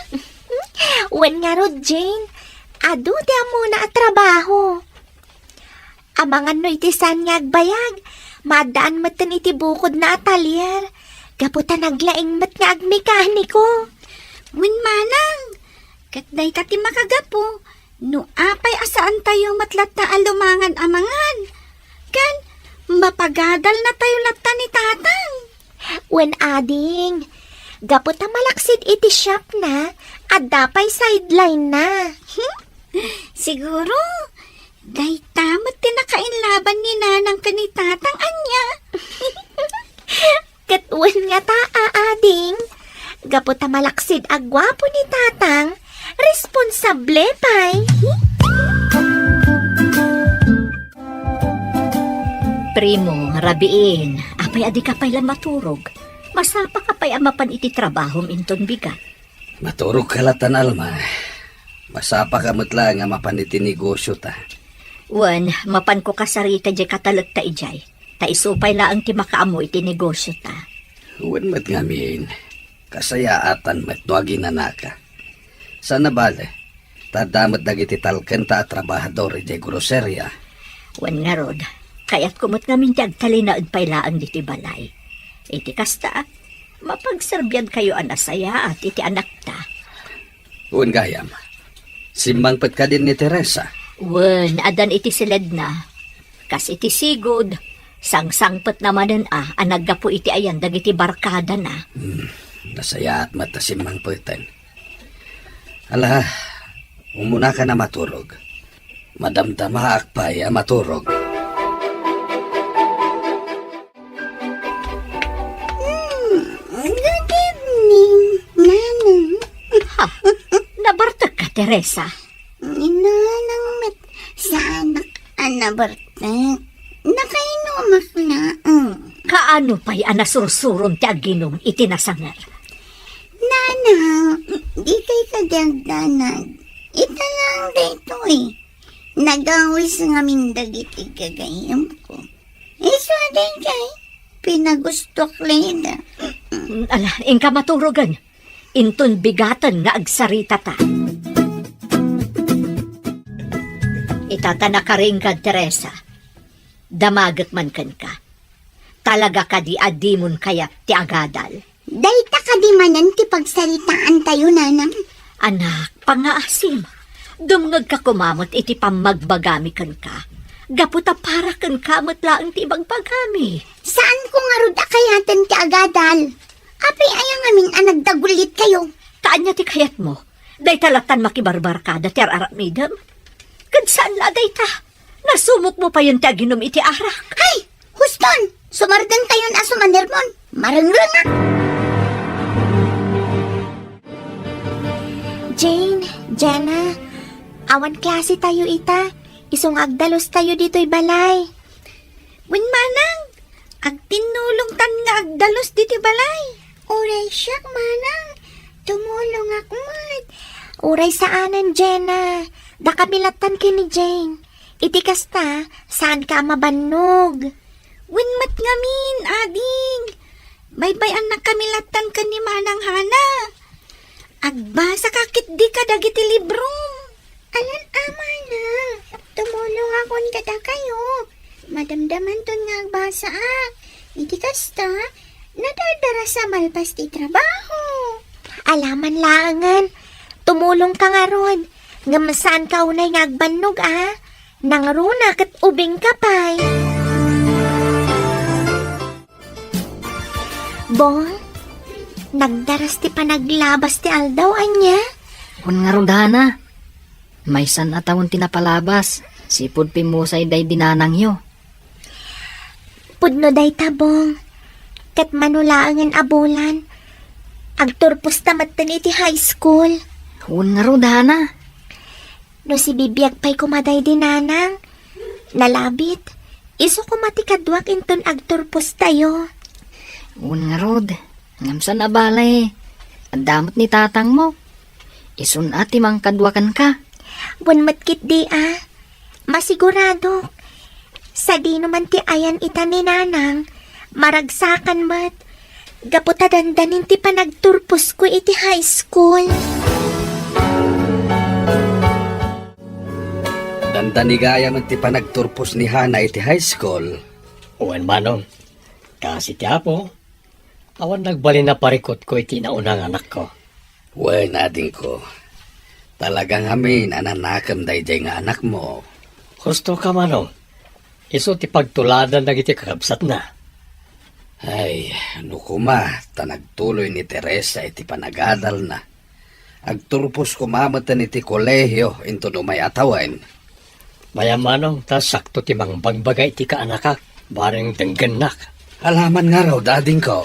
Wen ngarud, Jane. Adu ti ammona a trabaho. Amangan no iti saan nga agbayag, maaddaan metten iti bukodna a talyer. Gapu ta naglaing met nga agmekaniko. Wen manang, ket dayta ti makagapu, no apay a saantayo met latta a lumangan amangan. Ken, mapagadalnatayo latta ni Tatang. Wen ading, gapu ta malaksid iti shopna, adda pay sideline-na. Hmm? Siguro, dayta met ti nakainlaban ni Nanang ken ni Tatang ania? Ket wen ngata, a ading, gapu ta malaksid a guapo ni Tatang, responsable pay. Primo, rabiin, apay a dika pay la maturog? Masapaka pay a mapan iti trabahom inton bigat. Maturogka latta, Alma. Masapaka met laeng a mapan iti negosiota. Wen, mapanko kasarita diay katalekta idiay. Ta isu pay laeng ti makaammo iti negosiota. Wen met ngamin, kasayaatan met no aginanaka. Saan a bale, ta adda met dagiti talkenta a trabahador idiay groceria. Wen ngarud, kayatko met ngamin ti agtalinaed pay laeng ditoy balay. Iti kasta, mapagserbiankayo a nasayaat iti anakta. Wen gayam, simmangpet kadin ni Teresa? Wen, addan iti siledna. Kas iti sigud, sangsangpetna manen a, a naggapu iti ayan dagiti barkadana. Hmm, nasayaat met a simmangpeten. Ala, umunaka a maturog. Madamdamaak pay a maturog. Hmm, good evening, Nanang. Ha? Nabartekka, Teresa? Ni Nanang met saanak a nabartek. Nakainumak laeng. Kaano pay a nasursurom ti aginum iti nasanger? Nanang, dikay kadi agdanag. Ita laeng daytoy. Nagawis ngamin dagiti gagayyemko. Isu a daydiay, pinagustuak laeng ida. Ala, inka maturogen. Inton bigaten nga agsaritata. Ita ta nakaringgad, Teresa. Damagek man kenka. Talaga kadi a dimon kayat ti agadal? Dayta kadi manen ti pagsaritaantayo, Nanang? Anak, pangngaasim. Dumngegka koma met iti pammagbagami kenka. Gapu ta para kenka met laeng ti ibagbagami. Saanko ngarud a kayaten ti agadal. Apay aya ngamin a nagdagulitkayo? Ta ania ti kayatmo? Dayta lattan makibarbarkada ti ar-aramidem? Ket saan la dayta? Nasumokmo payen ti aginum iti arak. Ay! Huston! Sumardengkayon a sumanermon. Marengrengak! Jane, Jenna, awan klasetayo ita. Isu nga agdalustayo ditoy balay. Wen manang, agtinnulongtan nga agdalus ditoy balay. Uray siak, manang, tumulongak met. Uray saanen, Jenna. Dakami lattan ken ni Jane. Iti kasta, saanka a mabannog. Wen met ngamin, ading. Baybay-annakami lattan ken ni Manang Hana. Agbasaka ketdi kadagiti librom. Alan a, manang, tumulongakon kadakayo. Madamdamanton nga agbasaak. Iti kasta, nadardarasa malpas ti trabaho. Alaman laengen, tumulongka ngarud. Ngem saanka unay nga agbannog a. Nangruna ket ubingka pay. Bong, Nagdaras ti panaglabas ti aldaw, ania? Wen ngarud, Hana. Maysan a tawen ti napalabas, sipud pimmusay daydi nanangyo. Pudno dayta, Bong. Ket mano laengen a bulan, agturposta metten iti high school. Wen ngarud, Hana. No sibibiag pay koma daydi nanang, nalabit, isu koma ti kaduak inton agturpostayo. Wen ngarud, ngem saan a bale, adda met ni tatangmo. Isun a ti mangkadua kenka. Wen met ketdi a, masiguradok. Sadino man ti ayan ita ni nanang, maragsakan met. Gapu ta dandanin ti panagturposko iti high school. Dandani gayam ti panagturpos ni Hana iti high school. Wen, Manong, kaasi ti Apo, awan nagbalin a parikutko iti naunang anakko. Wen, adingko, talaga ngamin a nanakem daydiay nga anakmo. Husto ka, Manong. Isu ti pagtuladan dagiti kakabsatna. Ay, no koma, ta nagtuloy ni Teresa iti panagadalna. Agturpos koma metten iti kolehio inton umay a tawen. Mayam, Manong, ta sakto ti mangbagbaga iti kaanakak, bareng denggennak. Alaman ngarud, adingko.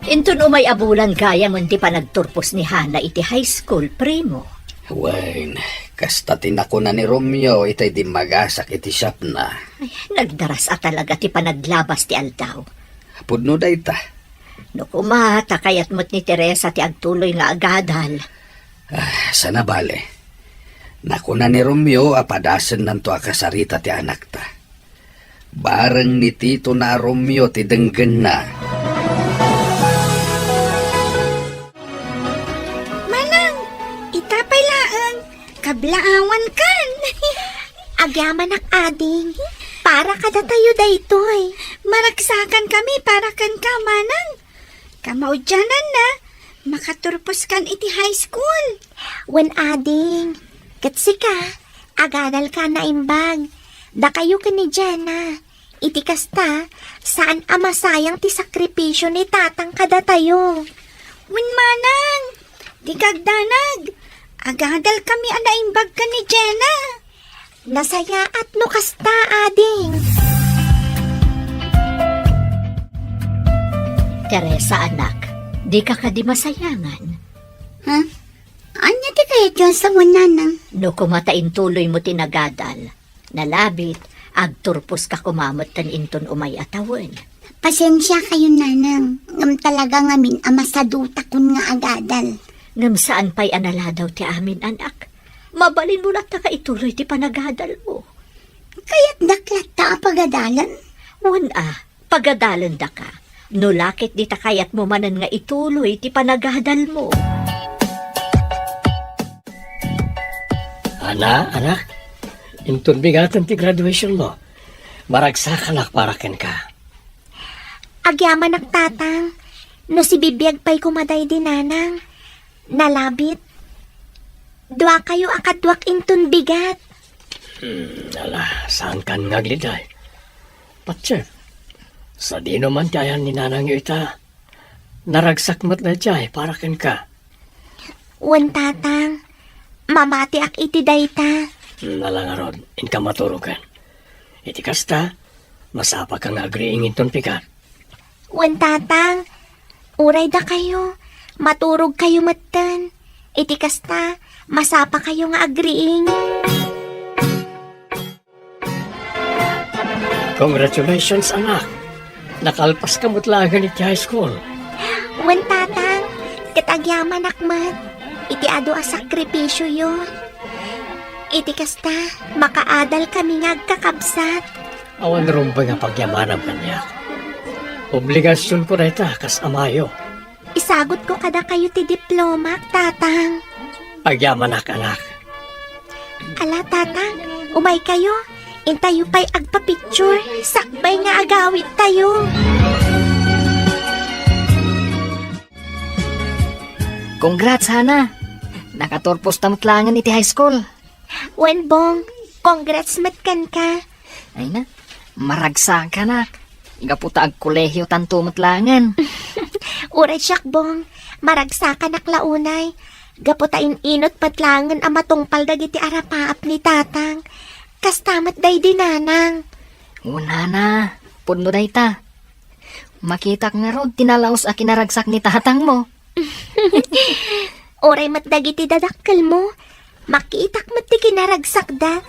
Inton umay a bulan gayam ti panagturpos ni Hana iti high school, primo. Wen, kasta ti nakuna ni Romeo itay dimmagasak iti shopna. Ay, nagdaras a talaga ti panaglabas ti aldaw. Pudno dayta. No koma, ta kayat met ni Teresa ti agtuloy nga agadal. Ah, saan a bale. Nakuna ni Romeo a padasennanto a kasarita ti anakta. Bareng ni Tito na a Romeo ti denggenna. Manang, ita pay laeng, kablaawan kan. Agyamanak, ading. Para kadatayo daytoy. Maragsakan kami para kenka, Manang. Kamaudiananna, makaturpos kan iti high school. Wen, ading. Ket sika, agadal ka a naimbag. Dakayo ken ni Jenna. Iti kasta, saan a masayang ti sakripisio ni Tatang kadatayo. Wen, Manang, dika agdanag. Agadal kami a naimbag ken ni Jenna. Nasayaat no kasta, ading. Teresa, anak, dika kadi masayangan? Ha? Ania ti kayatyo a sawen, Nanang? No koma ta intuloymo ti nagadal, nalabit, agturposka koma metten inton umay a tawen. Pasensiakayon, Nanang, ngem talaga ngamin a masadutakon nga agadal. Ngem saan pay a naladaw ti amin, anak. Mabalinmo latta nga ituloy ti panagadalmo. Kayatdak latta a pagadalen? Wen a, pagadalendaka. No la ket dita kayatmo manen nga ituloy ti panagadalmo. Ana, anak, inton bigaten ti graduationmo, maragsakanak para kenka. Agyamanak, Tatang, no sibibiag pay koma daydi Nanang. Nalabit. Duakayo a kaduak inton bigat. Hmm, ala, saankan nga agliday. Patse, sadino man ti ayan ni nanangyo ita? Naragsak met daydiay para kenka. Wen, Tatang, mamatiak iti dayta. Hmm, ala ngarud, inka maturogen. Iti kasta, masapaka nga agriing inton pigat. Wen, Tatang, uray dakayo, maturogkayo metten. Iti kasta, masapakayo nga agriing. Congratulations, anak! Nakalpaska met laengen iti high school. Wen, Tatang, ket agyamanak met iti adu a sakripisioyo. Iti kasta, makaadal kami nga agkakabsat. Awan rumbeng a pagyamanam kaniak. Obligasionko dayta kas amayo. Isagutko kadakayo ti diplomak, Tatang. Agyamanak, anak. Ala, Tatang, umaykayo. Intayo pay agpa-picture, sakbay nga agawittayo. Congrats, Hana. Nakaturposta met laengen iti high school. Wen, Bong, congrats met kenka. Ay na, maragsakanak. Gapu ta agkolehiotanto met laengen. Uray siak, Bong, maragsakanak la unay. Gapu ta in-inut met laengen a matungpal dagiti arapaap ni tatang. Kasta met daydi nanang. O, nana, pudno dayta. Makitak ngarud ti nalaus a kinaragsak ni tatangmo. Uray met dagiti dadakkelmo, makitak met ti kinaragsakda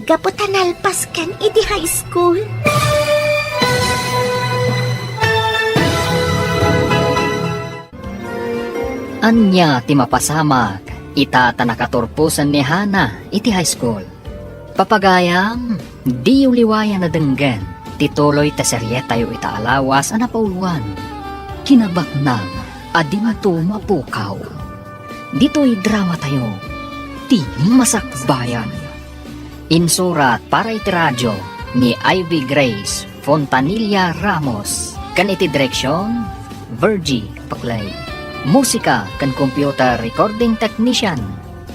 gapu ta nalpaskan iti high school. Ania ti mapasamak ita ta nakaturposen ni Hana iti high school? Papagayam, diyo liwayan a denggen ti tuloy ti serietayo ita a lawas a napauluan, Kinabaknang a Dinto Mapukaw. Ditoy dramatayo, Ti Masakbayan. Insurat para iti radio ni Ivy Grace Fontanilla Ramos, ken iti direksion, Virgie Paclay. Musika ken computer recording technician,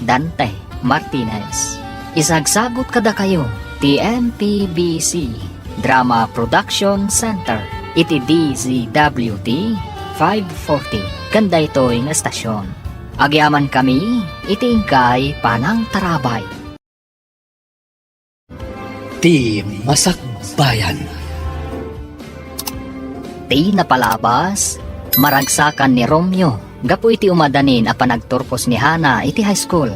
Dante Martinez. Isagsagut kadakayo ti M P B C Drama Production Center iti D Z W T five forty ken daytoy nga estasyon. Agyamankami iti inkay panangtarabay. Ti Masakbayan. Ti napalabas, maragsakan ni Romeo gapu iti umadanin a panagturpos ni Hana iti high school.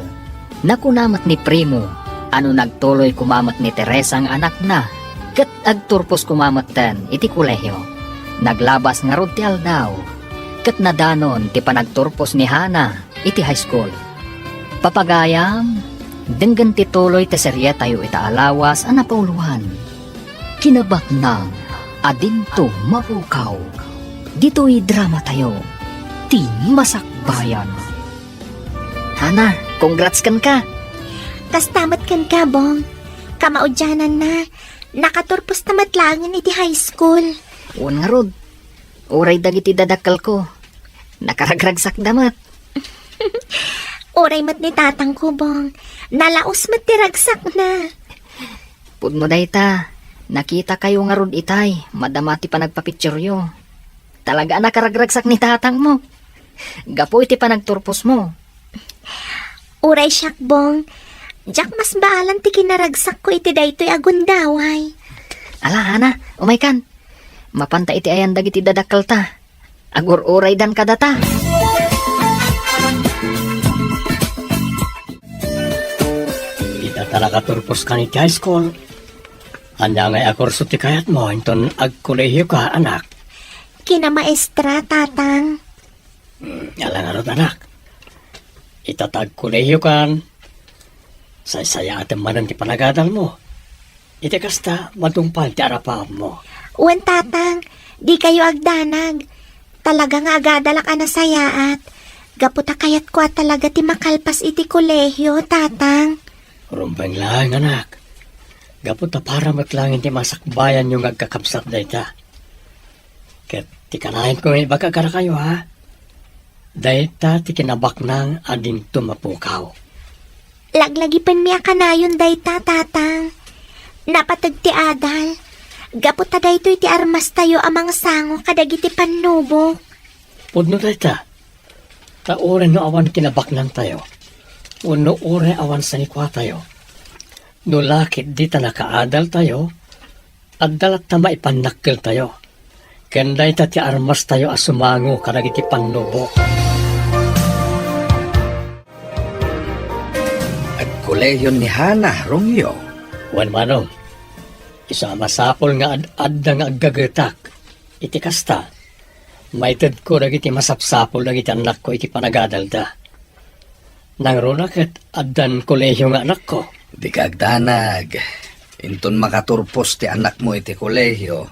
Nakuna met ni Primo a no nagtuloy koma met ni Teresa nga anakna, ket agturpos koma metten iti kolehio. Naglabas ngarud ti aldaw, ket nadanon ti panagturpos ni Hana iti high school. Papagayam, denggen ti tuloy ti serietayo ita a lawas a napauluan, Kinabaknang a Dinto Mapukaw. Ditoy dramatayo, Ti Masakbayan. Hana, congrats kenka! Kasta met kenka, Bong. Kamaudiananna, nakaturposta met laengen iti high school. Wen ngarud, uray dagiti dadakkelko, nakaragragsakda met. Uray met ni tatangko, Bong. Nalaus met ti ragsakna. Pudno dayta, nakitakayo ngarud itay, madama ti panagpapicturyo. Talaga a nakaragragsak ni tatangmo. Gapu iti panagturposmo. Uray siak, Bong. Diak masbaalan ti kinaragsakko iti daytoy a gundaway. Ala, Hana, umaykan. Mapanta iti ayan dagiti dadakkelta. Agur-uraydan kadata. Ita ta nakaturposkan iti high school. Ania ngay a kurso ti kayatmo inton agkolehioka, anak? Kinamaestra, tatang. Hmm, ala ngarud, anak. Ita ta agkolehiokan, saysayaatem manen ti panagadalmo. Iti kasta, matungpal ti arapaapmo. Wen, tatang, dikayo agdanag. Talaga nga agadalak a nasayaat. Gapu ta kayatko a talaga ti makalpas iti kolehio, tatang. Rumbeng laeng, anak. Gapu ta para met laeng iti masakbayanyo nga agkakabsat dayta. Ket ti kanayon ko nga ibaga kadakayo, ha? Dayta ti kinabaknang a dinto mapukaw. Laglagipenmi a kanayon dayta, tatang. Napateg ti adal. Gapu ta daytoy ti armastayo a mangsango kadagiti pannubok. Pudno dayta. Ta uray no awan kinabaknangtayo, wenno uray awan sanikuatayo, no la ket dita nakaadaltayo, adda latta maipannakkeltayo. Ken dayta ti armastayo a sumango kadagiti pannubok. Agkolehion ni Hana, Romeo. Wen, Manong, isu a masapul nga ad-, adda nga aggagetak. Iti kasta, maitedko dagiti masapsapul dagiti annakko iti panagadalda. Nangruna ket addan kolehio nga anakko. Dika agdanag. Inton makaturpos ti anakmo iti kolehio,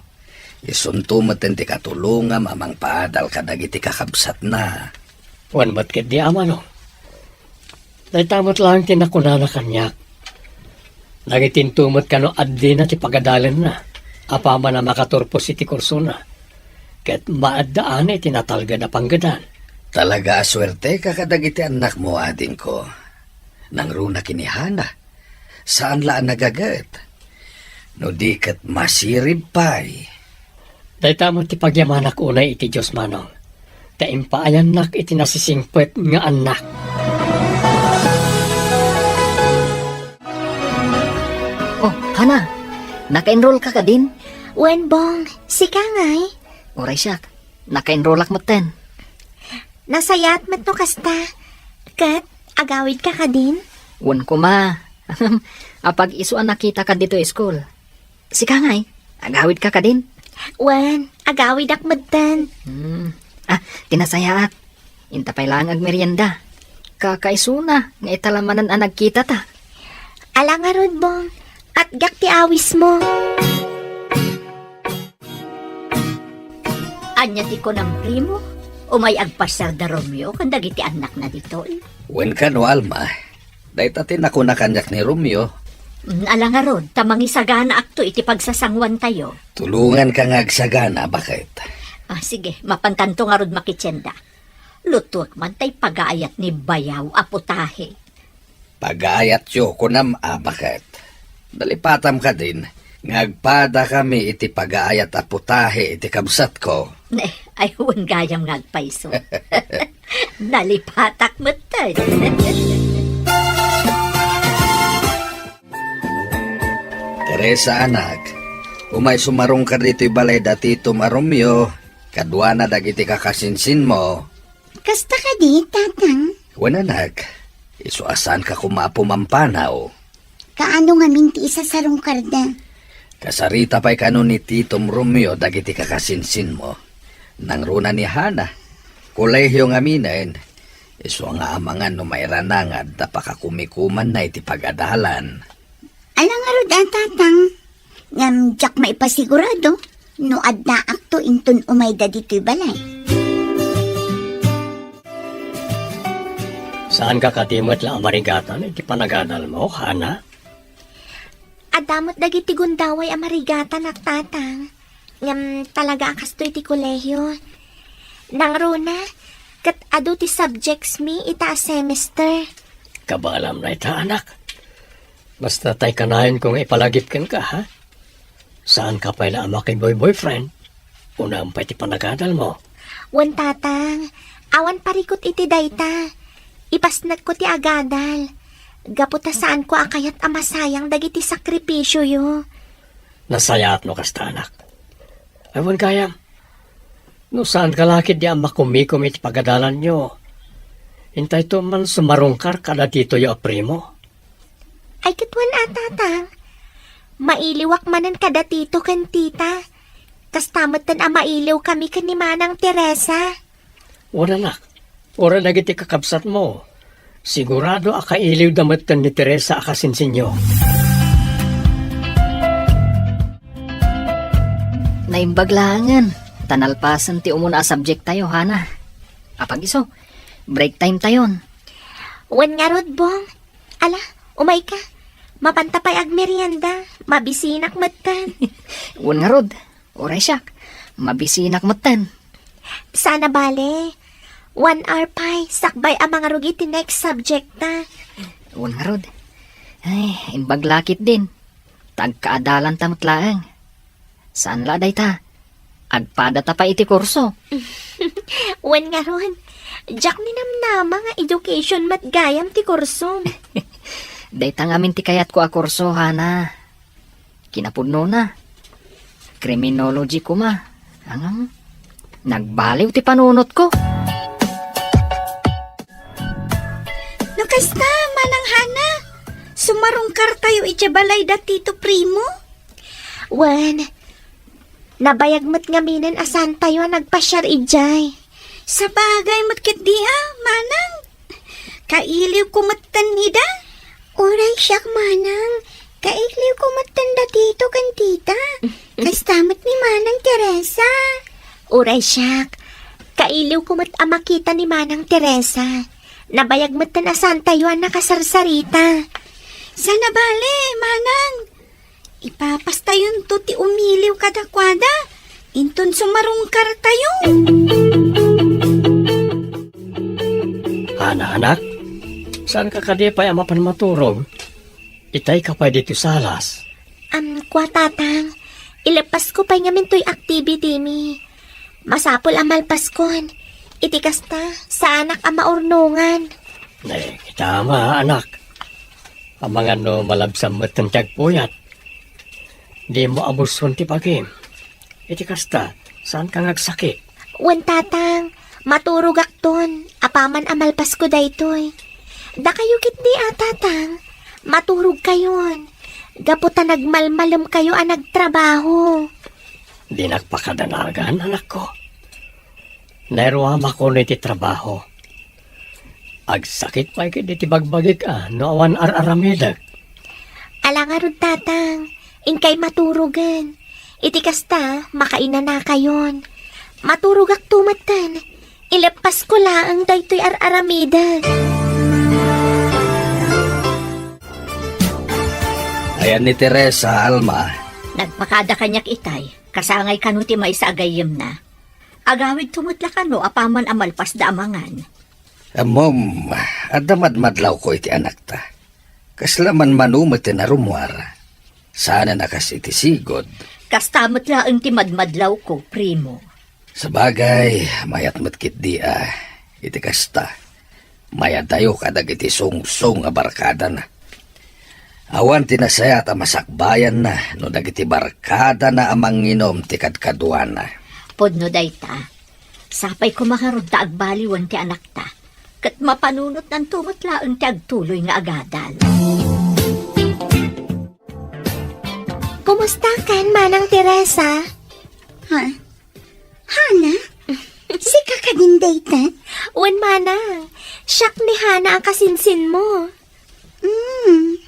isunto met ti katulongam a mangpaadal kadagiti kakabsatna. Wen met ketdi, Amano. Dayta met laeng ti nakunana kaniak. Nagitinto met kano a dina ti pagadalenna, apaman a makaturpos iti kursona, ket maaddaanay ti natalged a panggedan. Talaga a suerteka kadagiti annakmo, adingko. Nangruna ken ni Hana, saan la a nagaget. No di ket masirib pay. Dayta met ti pagyamanak unay iti Dios, Manong, ta impaayannak iti nasisingpet nga annak. Oh, Hana, naka-enroll ka kadin? Wen, Bong, sika ngay? Uray siak, naka-enrollak metten. Nasayaat met no kasta. Ket, agawid ka kadin? Wen koma. Apag-isu a nakita ka ditoy school. Sika ngay, agawid ka kadin? Wen, agawidak metten. Hmm. Ah, ti nasayaat. Inta pay laeng agmerienda. Kakaisuna nga ita la manen a nagkitata. Ala ngarud, Bong, atgak ti awismo. Ania ti kunam, primo? Umay agpasiar da Romeo ken dagiti annakna ditoy? Wen kano, Alma. Dayta ti nakuna kaniak ni Romeo. Mm, ala ngarud, ta mangisaganaakto iti pagsasanguantayo. Tulonganka nga agsagana, baket. Ah, sige, mapankanto ngarud makitienda. Lutuek man tay pagaayat ni bayaw a putahe. Pagaayatyo, kunam a baket. Nalipatam kadin nga agpadakami iti pagaayat a putahe iti kabsatko. Ne, ay, wen gayam nga agpayso. Nalipatak metten. Teresa, anak, umay sumarungkar ditoy balay da Titom a Romeo, kaduana dagiti kakasinsinmo. Kasta kadi, Tatang? Wen, anak, isu a saanka koma a pumampanaw. Kaano ngamin ti isasarungkarda? Kasarita pay kano ni Titom Romeo dagiti kakasinsinmo. Nangruna ni Hana, kolehio ngaminen, isu nga amangan no mairanangad ta pakakumikumanna iti pagadalan. Ala ngarud a, Tatang, ngem diak maipasigurado no addaakto inton umayda ditoy balay. Saanka kadi met la a marigatan iti panagadalmo, Hana? Adda met dagiti gundaway a marigatanak, Tatang. Ngem talaga a kastoy ti kolehio. Nangruna, ket adu ti subjects mi ita a semester. Kabaelam dayta, anak. Basta tay kanayon ko nga ipalagip kenka, ha? Saanka pay la a makiboy-boyfriend? Unaem pay ti panagadalmo. Wen, Tatang, awan parikut iti dayta. Ipasnekko ti agadal. Gapu ta saanko a kayat a masayang dagiti sakripisioyo. Nasayaat no kasta, anak. Ay, wen gayam, no saanka la ketdi a makumikom iti pagadalanyo, intayto man sumarungkar kada titoyo a primo. Ay, ket wen a, Tatang. Mailiwak manen kada tito ken tita. Kasta metten a mailiwkami ken ni Manang Teresa. Wen, anak, uray dagiti kakabsatmo, sigurado a kailiwda metten ni Teresa a kasinsinyo. Naimbag laengen, ta nalpasen ti umuna a subject tayo, Hana. Apag isu, break time tayon. Wen ngarud, Bong. Ala, umayka. Mapanta pay agmerienda. Mabisinak metten. Wen ngarud. Uray siak, mabisinak metten. Saan a bale. One hour pay, sakbay a mangrugit ti next subject ta. Wen ngarud. Ay, imbag la ketdin. Ta agkaadalanta met laeng. Saan la dayta. Agpadata pay iti kurso. Wen ngarud. Diak ninamnama nga education met gayam ti kursom. Dayta ngamin ti kayatko a kurso, Hana. Kinapudnona, criminology koma. Angam, nagbaliw ti panunotko. No kasta, Manang Hana, sumarungkartayo idiay balay da Tito Primo? Wen, nabayag met ngaminen a saantayo a nagpasiar idiay. Sabagay met ketdi a, Manang. Kailiwko metten ida. Uray siak, Manang. Kailiwko metten da Tito ken Tita. Kasta met ni Manang Teresa. Uray siak. Kailiwko met a makita ni Manang Teresa. Nabayag metten a saantayo a nakasarsarita. Saan a bale, Manang. Ipapastayonto ti umiliw kadakuada, inton sumarungkartayo. Hana, anak, saanka kadi pay a mapan maturog? Itayka pay ditoy salas. Am, kua, Tatang, Ileppasko pay ngamin toy activity mi. Masapul a malpaskon. Iti kasta, saanak a maurnongan. Eh, kita ama, anak. Amangan no malabsam met ti agpuyat. Dimo abuson ti bagim. Iti kasta, saanka nga agsakit? Wen, Tatang, maturogakton, apaman a malpasko daytoy. Dakayo ketdi a, Tatang, maturogkayon. Gapu ta nagmalmalemkayo a nagtrabaho. Dinak pakadanagan, anakko. Nairuamakon iti trabaho. Agsakit pay ket iti bagbagik a no awan ar-aramidek. Ala ngarud, Tatang, inkay maturogen. Iti kasta, makainanakayon. Maturogakto metten. Ileppasko laeng daytoy ar-aramidek. Ayan ni Teresa, Alma. Nagpakada kaniak itay, kasangay kano ti maysa a gayyemna. Agawidto met la kano apaman a malpasda a mangan. Ammom, adda madmadlawko iti anakta. Kasla manmano met ti narummuar. Saanen a kas iti sigud. Kasta met laeng ti madmadlawko, primo. Sabagay, mayat met ketdi a, iti kasta. Mayadayo kadagiti sungsong a barkadana. Awan ti nasayaat a masakbayanna no dagiti barkadana a manginum ti kadkaduana. Pudno dayta. Sapay koma ngarud ta agbaliwen ti anakta. Ket mapanunotnanto met laeng ti agtuloy nga agadal. Kumustakan, Manang Teresa? Ha? Hana? Sika kadin dayta? Wen, Manang. Siak ni Hana a kasinsinmo. Mm.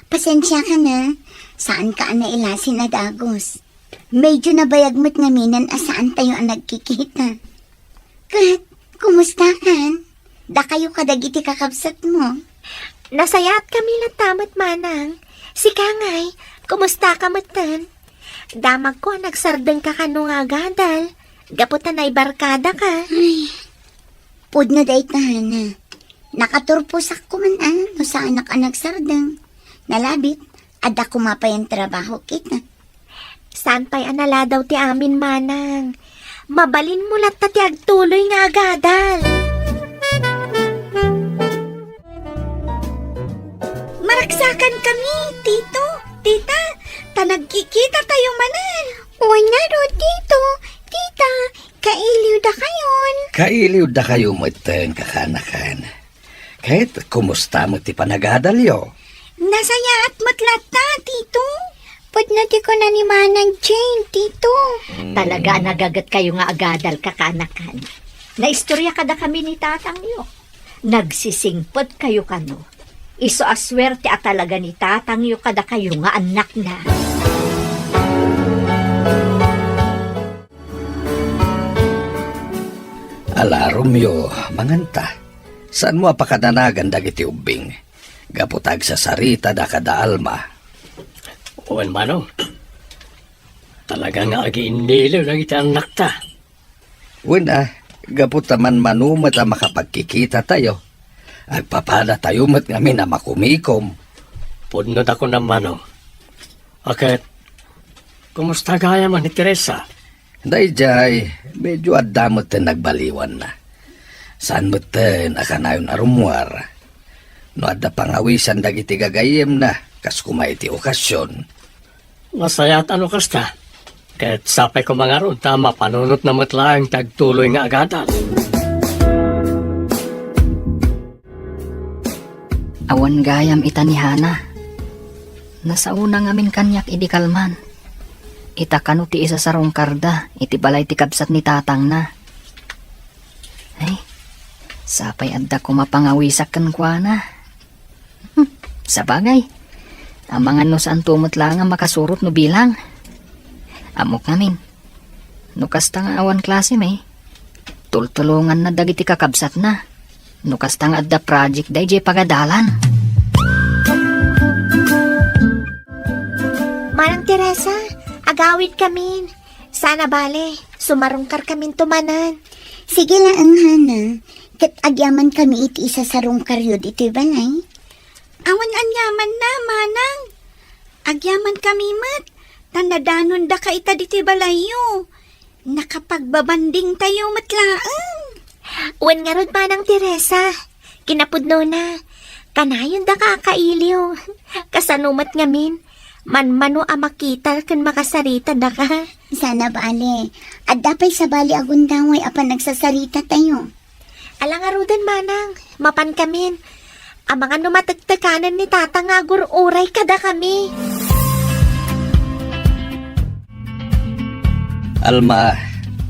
Pasensiaka na. Saanka a nailasin a dagus. Medyo nabayag met ngaminen a saantayo a nagkikita. Ket, kumustakan? Dakayo kadagiti kakabsatmo? Nasayaatkami latta met, Manang. Sika ngay, kumustaka metten? Damagko a nagsardengka kano nga agadal, gapu ta naibarkadaka. Ay, pudno dayta, Hana. Nakaturposakko man a no saanak a nagsardeng. Nalabit, adda koma pay a trabaho kita. Saan pay a naladaw ti amin, Manang? Mabalinmo latta ti agtuloy nga agadal. Maragsakan kami, Tito, Tita, ta nagkikita tayo manen. Wen ngarud, Tito, Tita, kailiw dakayon. Kailiw dakayo metten, kakaanakan. Ket kumusta met ti panagadalyo? Nasayaat met latta, Tito. Pudno ti kuna ni Manang Jane, Tito. Hmm. Talaga a nagagetkayo nga agadal, kakaanakan. Naistorya kadakami ni tatangyo. Nagsisingpetkayo kano. Isu a suerte a talaga ni tatangyo kadakayo nga annakna. Ala, Romeo, manganta. Saanmo a pakadanagan dagiti ubbing? Gapu ta agsasaritada kada Alma. Wen, Manong. Talaga nga agiinniliw dagiti annakta. Wen a, gapu ta manmano met a makapagkikitatayo, agpapadatayo met ngamin a makumikom. Pudno ta kunam, Manong. A ket, kumusta gayam ni Teresa? Daydiay, medyo adda met ti nagbaliwanna. Saan met ti a kanayon a rummuar. No adda pangawisan dagiti gagayyemna, kas koma iti okasion. Nasayaat a no kasta. Ket sapay koma ngarud ta mapanunotna met laeng ti agtuloy nga agadal. Awan gayam ita ni Hana. Nasaona ngamin kaniak idi kalman. Ita kano ti isasarungkarda iti balay ti kabsat ni tatangna. Ay, sapay adda koma pangawisak kenkuana. Hmm, sabagay. Amangan no saanto met laeng a makasurot no bilang. Ammok ngamin. No kasta nga awan klasem, tultulonganna dagiti kakabsatna. No kasta nga adda project daydiay pagadalan. Manang Teresa, agawidkamin. Saan a bale, sumarungkarkaminto manen. Sige laeng, Hana. Ket agyamankami iti isasarungkaryo ditoy balay. Awan aniamanna, Manang. Agyamankami met. Ta nadanondaka ita ditoy balayyo. Nakapagbabandingtayo met laeng. Wen ngarud, Manang Teresa, kinapudnona, kanayondaka a kailiw. Kasano met ngamin, manmano a makita ken makasarita daka. Sana bale, adda pay sabali a gundaway a panagsasarita tayo. Ala ngaruden, Manang, mapan kamin. Amangan no matektekanen ni Tata nga agur-uray kadakami. Alma,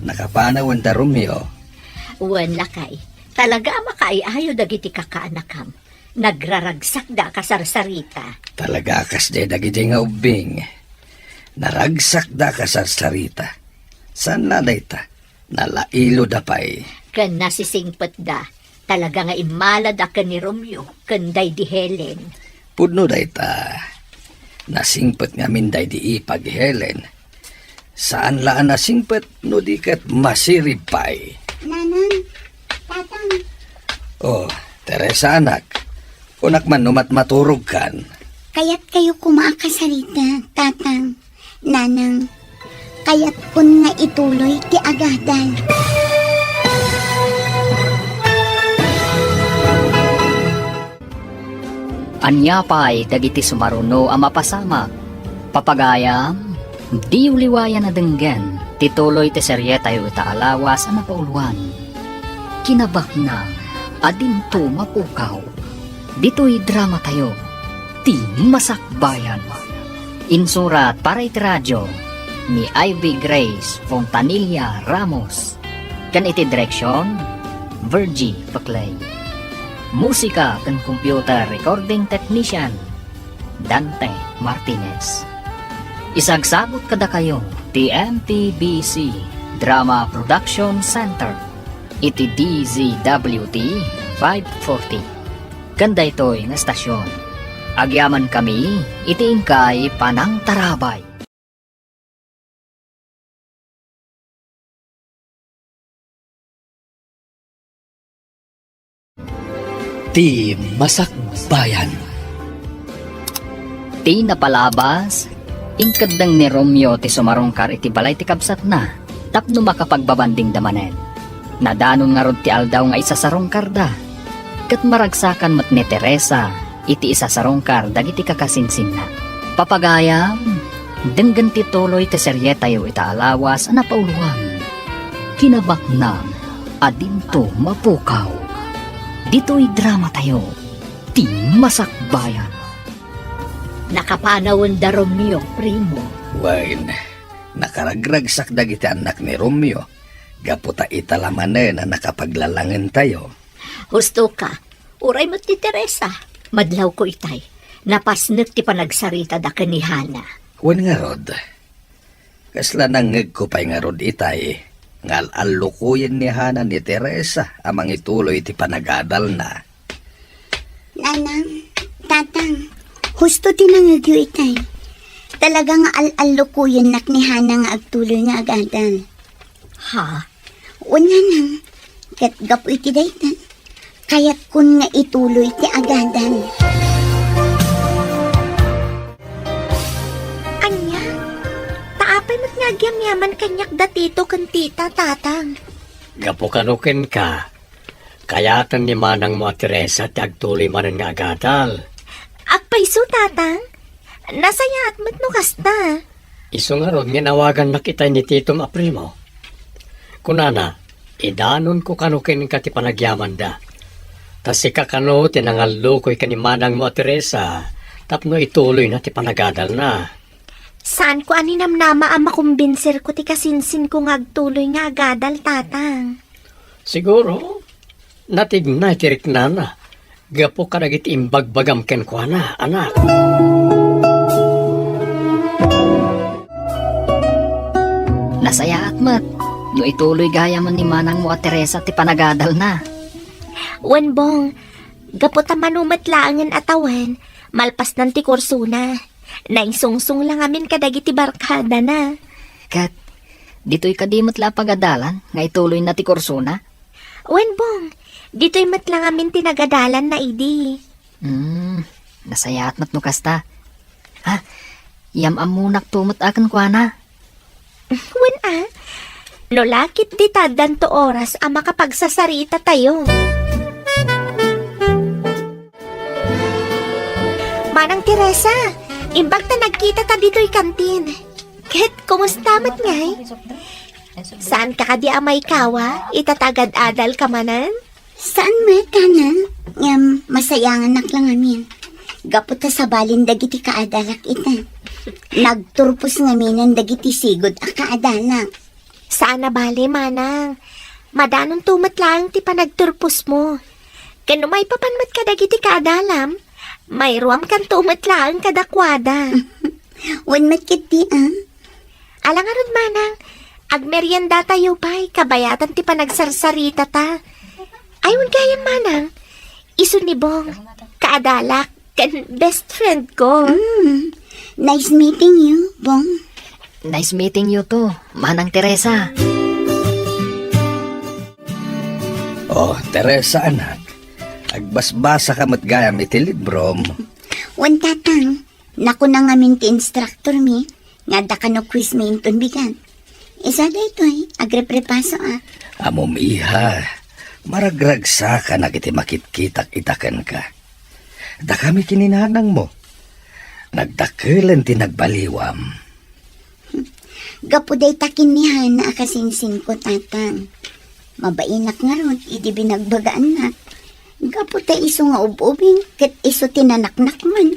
nakapanawen da Romeo? Wen, lakay. Talaga a makaay-ayo dagiti kakaanakam. Nagraragsakda a kasarsarita. Talaga a kasdiay dagiti nga ubbing. Naragsakda a kasarsarita. Saan la dayta? Nalailoda pay. Ken nasisingpetda. Talaga nga immalada ken ni Romeo ken daydi Helen. Pudno dayta. Nasingpet ngamin daydi ipag Helen. Saan la a nasingpet no di ket masirib pay. Nanang, Tatang. Oh, Teresa anak. Kunak man no matmaturogkan. Kayatkayo koma a kasarita, Tatang, Nanang. Kayatkon nga ituloy ti agadal. Ania pay dagiti sumaruno a mapasamak? Papagayam, diyo liwayan a denggen ti tuloy ti serietayo ita a lawas a napauluan. Kinabaknang a dinto mapukaw. Ditoy dramatayo, Ti Masakbayan. Insurat para iti radio ni Ivy Grace Fontanilla Ramos. Ken iti direksyon, Virgie Paclay. Musika ken computer recording technician, Dante Martinez. Isagsabot kadakayo ti M P B C Drama Production Center iti D Z W T five forty. Ken daytoy nga estasion, agyamankami iti inkay panangtarabay. Ti Masakbayan. Ti napalabas, inkeddeng ni Romeo ti sumarungkar iti balay ti kabsatna tapno makapagbabandingda manen. Nadanon ngarud ti aldaw nga isasarungkarda, ket maragsakan met ni Teresa iti isasarungkar dagiti kakasinsinna. Papagayam, denggen ti tuloy ti serietayo ita a lawas a napauluan. Kinabaknang a dinto mapukaw. Ditoy dramatayo, Ti Masakbayan. Nakapanawen da Romeo, primo. Wen, nakaragragsak dagiti annak ni Romeo, gapu ta ita la manen a nakapaglalangentayo. Husto ka, uray met ni Teresa, madlawko itay. Napasnek ti panagsaritada ken ni Hana. Wen ngarud, kasla nangngegko pay ngarud itay nga al-allukoyen ni Hana ni Teresa a mangituloy iti panagadalna. Nanang, Tatang, husto ti nangngegyo itay. Talaga nga al-allukoyennak ni Hana nga agtuloy nga agadal. Ha? Wen, Nanang, ket gapu iti dayta, kayatkon nga ituloy ti agadal. Ania? Ta apay met nga agyamyaman kaniak da Tito ken Tita, Tatang? Gapu kano kenka, kayaten ni manangmo a Teresa ti agtuloy manen nga agadal. Agpayso, Tatang. Nasayaat met no kasta. Isu ngarud nga inawagannak itay ni Titom a primo. Kunana, idanonko kano kenka ti panagyamanda. Ta sika kano ti nangallukoy ken ni manangmo a Teresa tapno ituloyna ti panagadalna. Saanko a ninamnama a makumbinserko ti kasinsinko nga agtuloy nga agadal, Tatang. Siguro, natignay ti riknana gapu kadagiti imbagbagam kenkuana, anak. Nasayaat met no ituloy gayamen ni manangmo a Teresa ti panagadalna. Wen, Bong, gapu ta mano met laengen a tawen, malpasnan ti kursona. Naingsungsong la ngamin kadagiti barkadana. Ket, ditoy kadi met la a pagadalan nga ituloyna ti kursona? Wen, Bong, ditoy met la ngamin ti nagadalanna idi. Hmm, nasayaat met no kasta. Ha? Yam-ammonak to met a kenkuana. Wen a, no lakit dita addanto oras a makapagsasaritatayo. Manang Teresa, imbag ta nagkitata ditoy kantin. Ket kumusta met ngay? Saan ka kadi a maikawa? Ita ta agad-adal ka manen? Saan met, Hana. Ngem masayanganak la ngamin. Gapu ta sabalin dagiti kaadalak ita. Nagturpos ngaminen dagiti sigud a kaadalak. Saan a bale, manang. Madanonto met laeng ti panagturposmo. Ken no maipapan met kadagiti kaadalam, mairuamkanto met laeng kadakuada. Wen met ketdi, a. Ala ngarud, manang, agmeriendatayo pay kabayatan ti panagsarsarita ta. Ay, wen gayam, manang. Isu ni Bong, kaadalak, ken best friend ko. Mm. Nice meeting you, Bong. Nice meeting you too, Manang Teresa. Oh, Teresa, anak. Agbasbasa ka met gayam iti librom. Wen, Tatang, nakuna ngamin ti instructor mi, nga adda kano quiz mi inton bigat. Isu daytoy, agreprepasoak. Ammom, iha, maragragsakanak iti makitkitak ita kenka. Dakami ken ni nanangmo. Nagdakelen ti nagbaliwam. Gapu dayta ken ni Hana a kasinsinko, Tatang. Mabainak ngarud idi binagbagaannak. Gapu ta isu nga ub-ubing ket isu ti nanaknakman.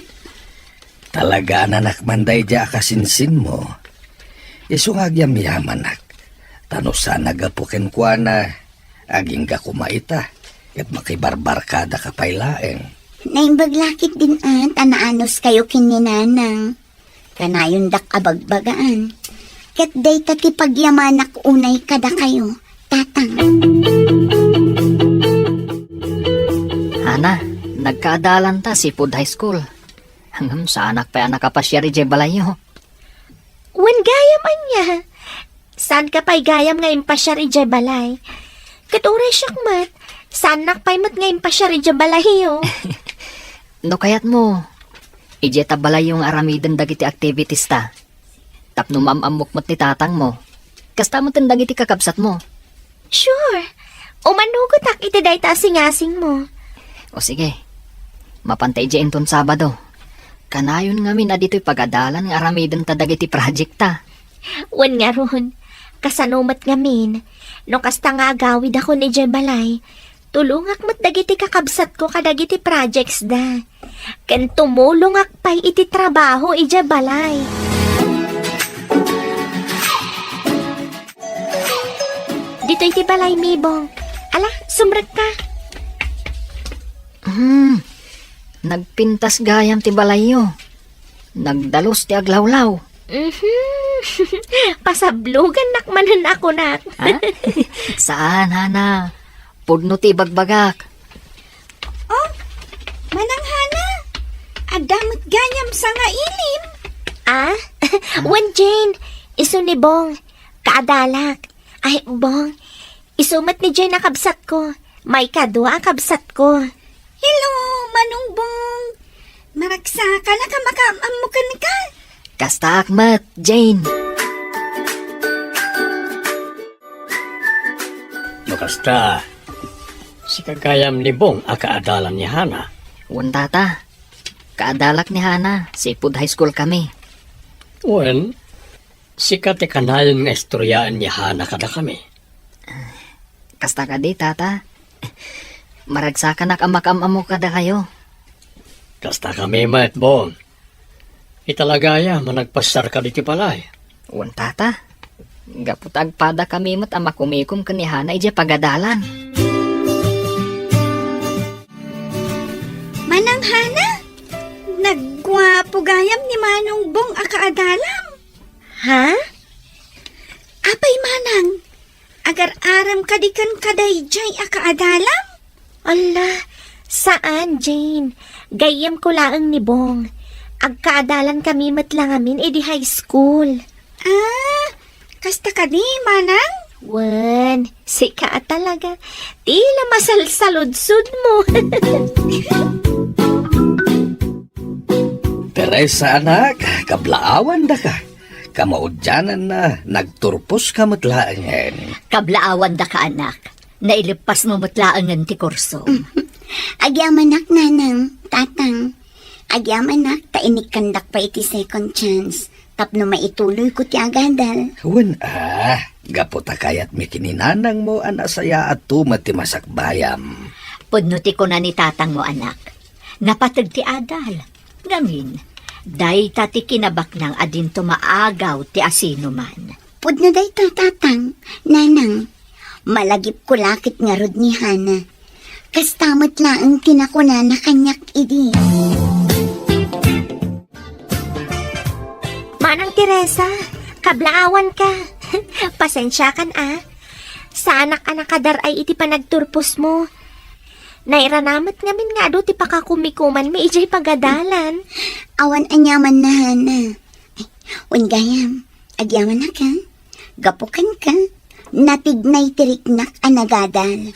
Talaga a nanakman daydiay a kasinsinmo. Isu nga agyamyamanak. Ta no saan a gapu kenkuana, agingga koma ita, ket makibarbarkadaka pay laeng. Naimbag la ketdin a ta naanuskayo ken ni Nanang. Kanayondak a bagbagaan. Ket dayta ti pagyamanak unay kadakayo, Tatang. Hana, nagkaadalanta Seafood High School. Ngem saanak pay a nakapasiar idiay balayyo. Wen gayam ania? Saanka pay gayam nga impasiar idiay balay? Ket uray siak met, saannak pay met nga impasiar idiay balayyo. No kayatmo, idiay ta balayyo nga aramiden dagiti activities ta. Tapno maam-ammok met ni tatangmo. Kasta met dagiti kakabsatmo. Sure. Umanugotak iti dayta a singasingmo. O sige. Mapanta idiay inton Sabado. Kanayon ngamin a ditoy pagadalan nga aramidenta dagiti project ta. Wen ngarud, kasano met ngamin, no kasta nga agawidakon idiay balay, tulongak met dagiti kakabsatko kadagiti projects da. Ken tumulongak pay iti trabaho idiay balay. Ditoy ti balaymi, Bong. Ala, sumrekka. Hmm, nagpintas gayam ti balayyo. Nagdalus ti aglawlaw. Mhm. Pasablogannak manen a kunak. Ha? Saan, Hana. Pudno ti ibagbagak. Oh, Manang Hana, adda met gayam sangailim. Ah? Wen, Jane, isu ni Bong, kaadalak. Ay, Bong, isu met ni Jane a kabsatko, maikadua a kabsatko. Hello, Manong Bong. Maragsakanak a makaam-ammo kenka. Kastaak met, Jane. No kasta, sika gayam ni Bong a kaadalan ni Hana? Wen, Tata. Kaadalak ni Hana, Seafood High School kami. Wen, sika ti kanayon nga istoryaen ni Hana kadakami. Kasta kadi, Tata. Maragsakanak a makaam-ammo kadakayo. Kasta kami met, Bong. Ita la gayam a nagpasiarka ditoy balay. Wen, Tata. Gapu ta agpadakami met a makumikom ken ni Hana idiay pagadalan. Manang Hana, nagguapo gayam ni Manong Bong a kaadalam. Ha? Apay, Manang? Agar-aram kadi kenka daydiay a kaadalam? Ala, saan, Jane. Gayyemko laeng ni Bong. Agkaadalan kami met la ngamin idi high school. Ah, kasta kadi, Manang? Wen, sika a talaga. Tila masalsaludsodmo. Teresa, anak, kablaawandaka. Kamaudiananna, nagturposka met laengen. Kablaawandaka, anak. Naileppasmo met laengen ti kursom. Agyamanak, nanang, tatang. Agyamanak ta inikkandak pay iti second chance tapno maituloyko ti agadal. Wen a, gapu ta kayatmi ken ni nanangmo a nasayaatto met ti masakbayam. Pudno ti kuna ni tatangmo, anak. Napateg ti adal. Ngamin, dayta ti kinabaknang a dinto maagaw ti asinoman. Pudno dayta, tatang, nanang. Malagipko la ket ngarud ni Hana. Kasta met laeng ti nakunana kaniak idi. Manang Teresa, kablaawanka. Pasensiakan a. Saanak a nakadar-ay iti panagturposmo. Nairanamek ngamin nga adu ti pakakumikumanmi idiay pagadalan. Awan aniamanna, Hana. Ay, wen gayam, agyamanak a. Gapu kenka, natignay ti riknak a nagadal.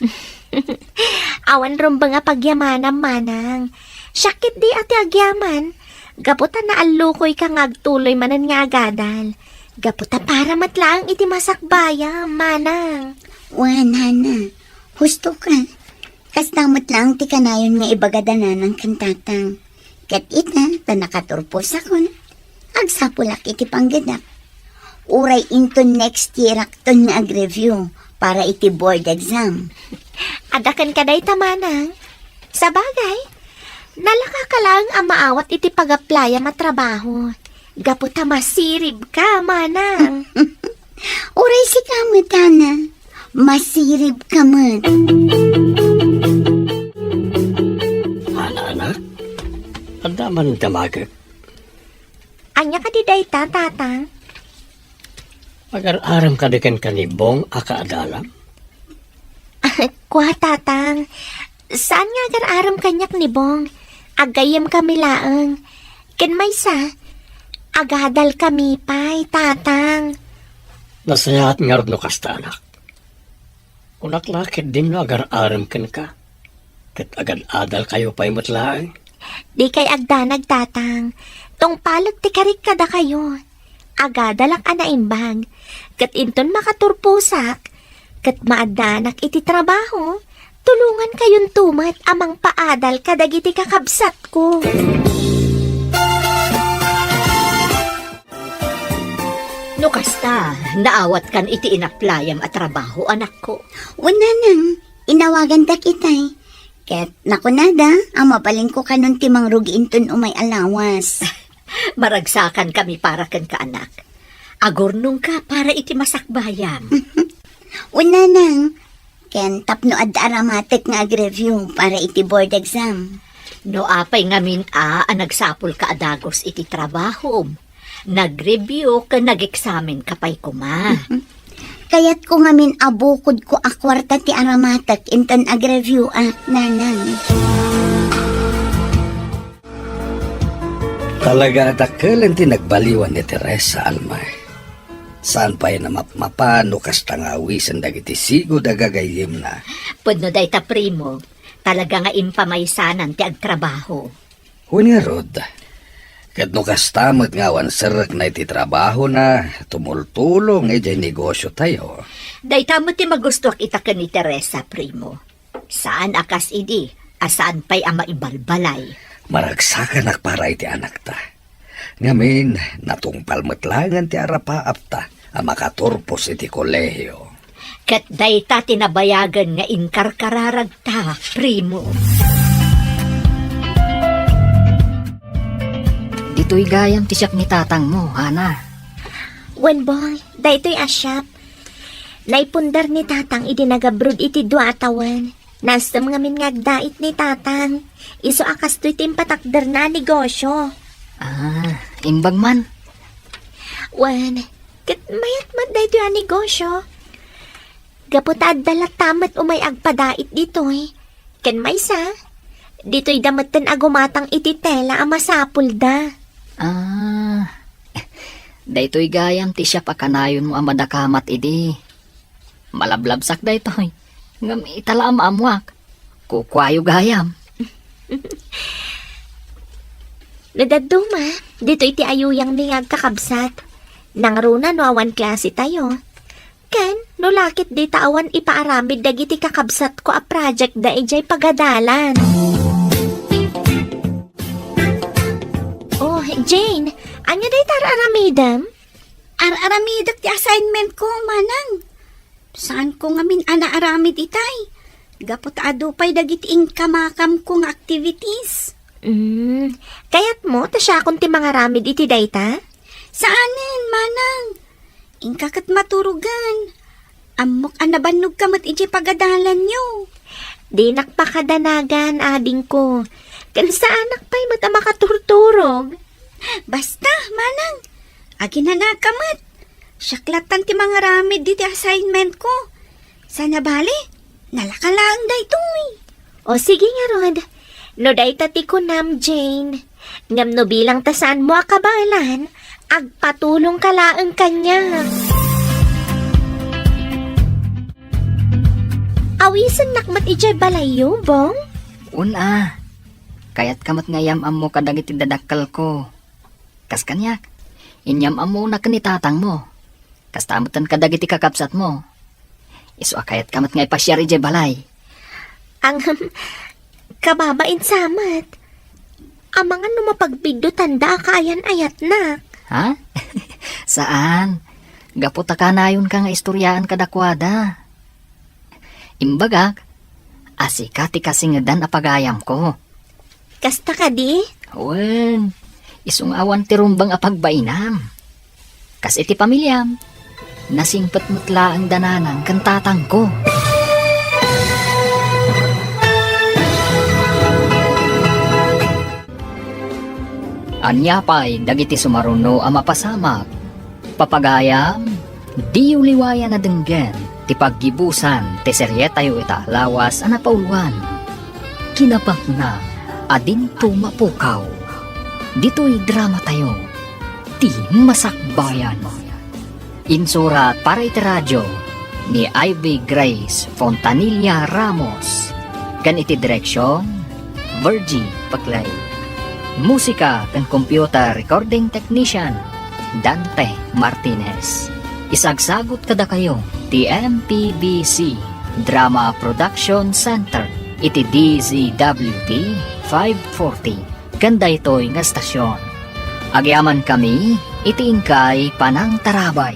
Awan rumbeng a pagyamanam, manang. Siak ketdi a ti agyaman. Gapu ta naallukoyka nga agtuloy manen nga agadal. Gapu ta para met laeng iti masakbayam, manang. Wen, Hana. Husto ka. Kasta met laeng ti kanayon nga ibagada nanang ken tatang. Ket ita, ta nakaturposakon, agsapulak iti panggedak. Uray inton next year-akton nga ag-review para iti board exam. Adda kenka dayta, manang. Sabagay, nalaka ka laeng a maawat iti pag-applyam a trabaho. Gapu ta masirib ka, manang. Uray sika met, Hana. Masirib ka met. Hana, anak, adda man damagek. Ania kadi dayta, tatang? Agar-arem kadi kenka ni Bong a kaadalam? Kua, tatang. Saan nga agar-arem kaniak ni Bong. Aggayyemkami laeng. Ken maysa, agadalkami pay, tatang. Nasayaat ngarud no kasta, anak. Kunak la ketdin no agar-arem kenka, ket agad-adalkayo pay met laeng. Dikay agdanag, tatang. Tungpalek ti karik kadakayo. Agadalak a naimbag. Ket inton makaturposak, ket maaddanak iti trabaho, tulongankayonto met a mangpaadal kadagiti kakabsatko. No kasta, naawatkan iti inaplayam a trabaho, anakko? Wen, nanang, inawagandak itay. Ket nakunada a mabalinko kanon ti mangrugi inton umay a lawas. Maragsakankami para kenka, anak. Agurnongka para iti masakbayam. Wen, nanang, ken tapno adda aramatek nga ag-review para iti board exam. No apay ngamin a, a nagsapulka a dagus iti trabahom, nag-review ken nag-eksamenka pay koma. Kayatko ngamin a bukodko a kuarta ti aramatek inton ag-review-ak, nanang. Talaga a dakkelen ti nagbaliwan ni Teresa, Alma. Saan pay a mapmapan no kasta nga awisen dagiti sigud a gagayyemna. Pudno dayta, primo. Talaga nga impamaysanan ti agtrabaho. Wen ngarud, ket no kasta met nga awan serrekna iti trabahona, tumultulong idiay negosiotayo. Dayta met ti magustuak ita ken ni Teresa, primo. Saan a kas idi a saan pay a maibalbalay. Maragsakanak para iti anakta. Ngamin, natungpal met laengen ti arapaapta a makaturpos iti kolehio. Ket dayta ti nabayagen nga inkarkararagta, primo. Ditoy gayam ti siak ni tatangmo, Hana. Wen, Bong, daytoy a siak. Naipundar ni tatang idi nagabroad iti dua a tawen. Naisem ngamin nga agdait ni tatang. Isu a kastoy ti impatakderna a negosio. Ah, imbag man. Wen, ket mayat met daytoy a negosio. Gapu ta adda latta met umay agpadait ditoy. Ken maysa, ditoyda metten a gumatang iti tela a masapulda. Ah, daytoy gayam ti siak a kanayonmo a madakamat idi. Malablabsak daytoy. Ngem ita la a maammoak. Kukuayo gayam. No dadduma, ditoy ti ayuyangmi nga agkakabsat. Nangruna no awan klase tayo. Ken, no lakit dita awan ipaaramid dagiti kakabsatko a project da idiay pagadalan. Oh, Jane, ania dayta ar-aramidem? Ar-aramidek ti assignment ko, manang. Saanko ngamin a naaramid itay. Gapu ta adu pay dagiti inkamakamko nga activities. Mm, kayatmo ta siakon ti mangaramid iti dayta? Saanen, manang. Inka ket maturogen. Ammok a nabannogka met idiay pagadalanyo. Dinak pakadanagan, adingko. Ken saanak pay met a makaturturog. Basta, manang. Aginanaka met. Siak lattan ti mangaramid diti assignment ko. Sana bale, nalaka laeng daytoy. O sige ngarud, no dayta ti kunam, Jane. Ngem no bilang ta saanmo a kabaelan, agpatulongka laeng kaniak. Awisennak met idiay balayyo, Bong? Wen a, kayatka met nga iyam-ammo kadagiti dadakkelko. Kas kaniak, inyam-ammona ken ni tatangmo. Kasta metten kadagiti kakabsatmo. Isu a kayatka met nga ipasiar idiay balay. Ang, kababain sa met. Amangan no mapagbiddutanda a kaayan-ayatnak. Ha? Saan. Gapu ta kanayonka nga istoriaan kadakuada. Imbagak, a sika ti kasingedan a pagayamko. Kasta kadi? Wen, isu nga awan ti rumbeng a pagbainam. Kas iti pamiliam, nasingpet met laeng da nanang ken tatangko. Ania pay dagiti sumaruno a mapasamak? Papagayam, diyo liwayan a denggen ti paggibusan ti serietayo ita a lawas a napauluan. Kinapatna a dinto mapukaw. Ditoy dramatayo, ti Masakbayan. Insurat para iti radio ni Ivy Grace Fontanilla Ramos, ken iti direksion, Virgie Paclay. Musika ken computer recording technician, Dante Martinez. Isagsagut kadakayo ti M P B C Drama Production Center iti D Z W T five forty ken daytoy nga estasion. Agyamankami iti inkay panangtarabay.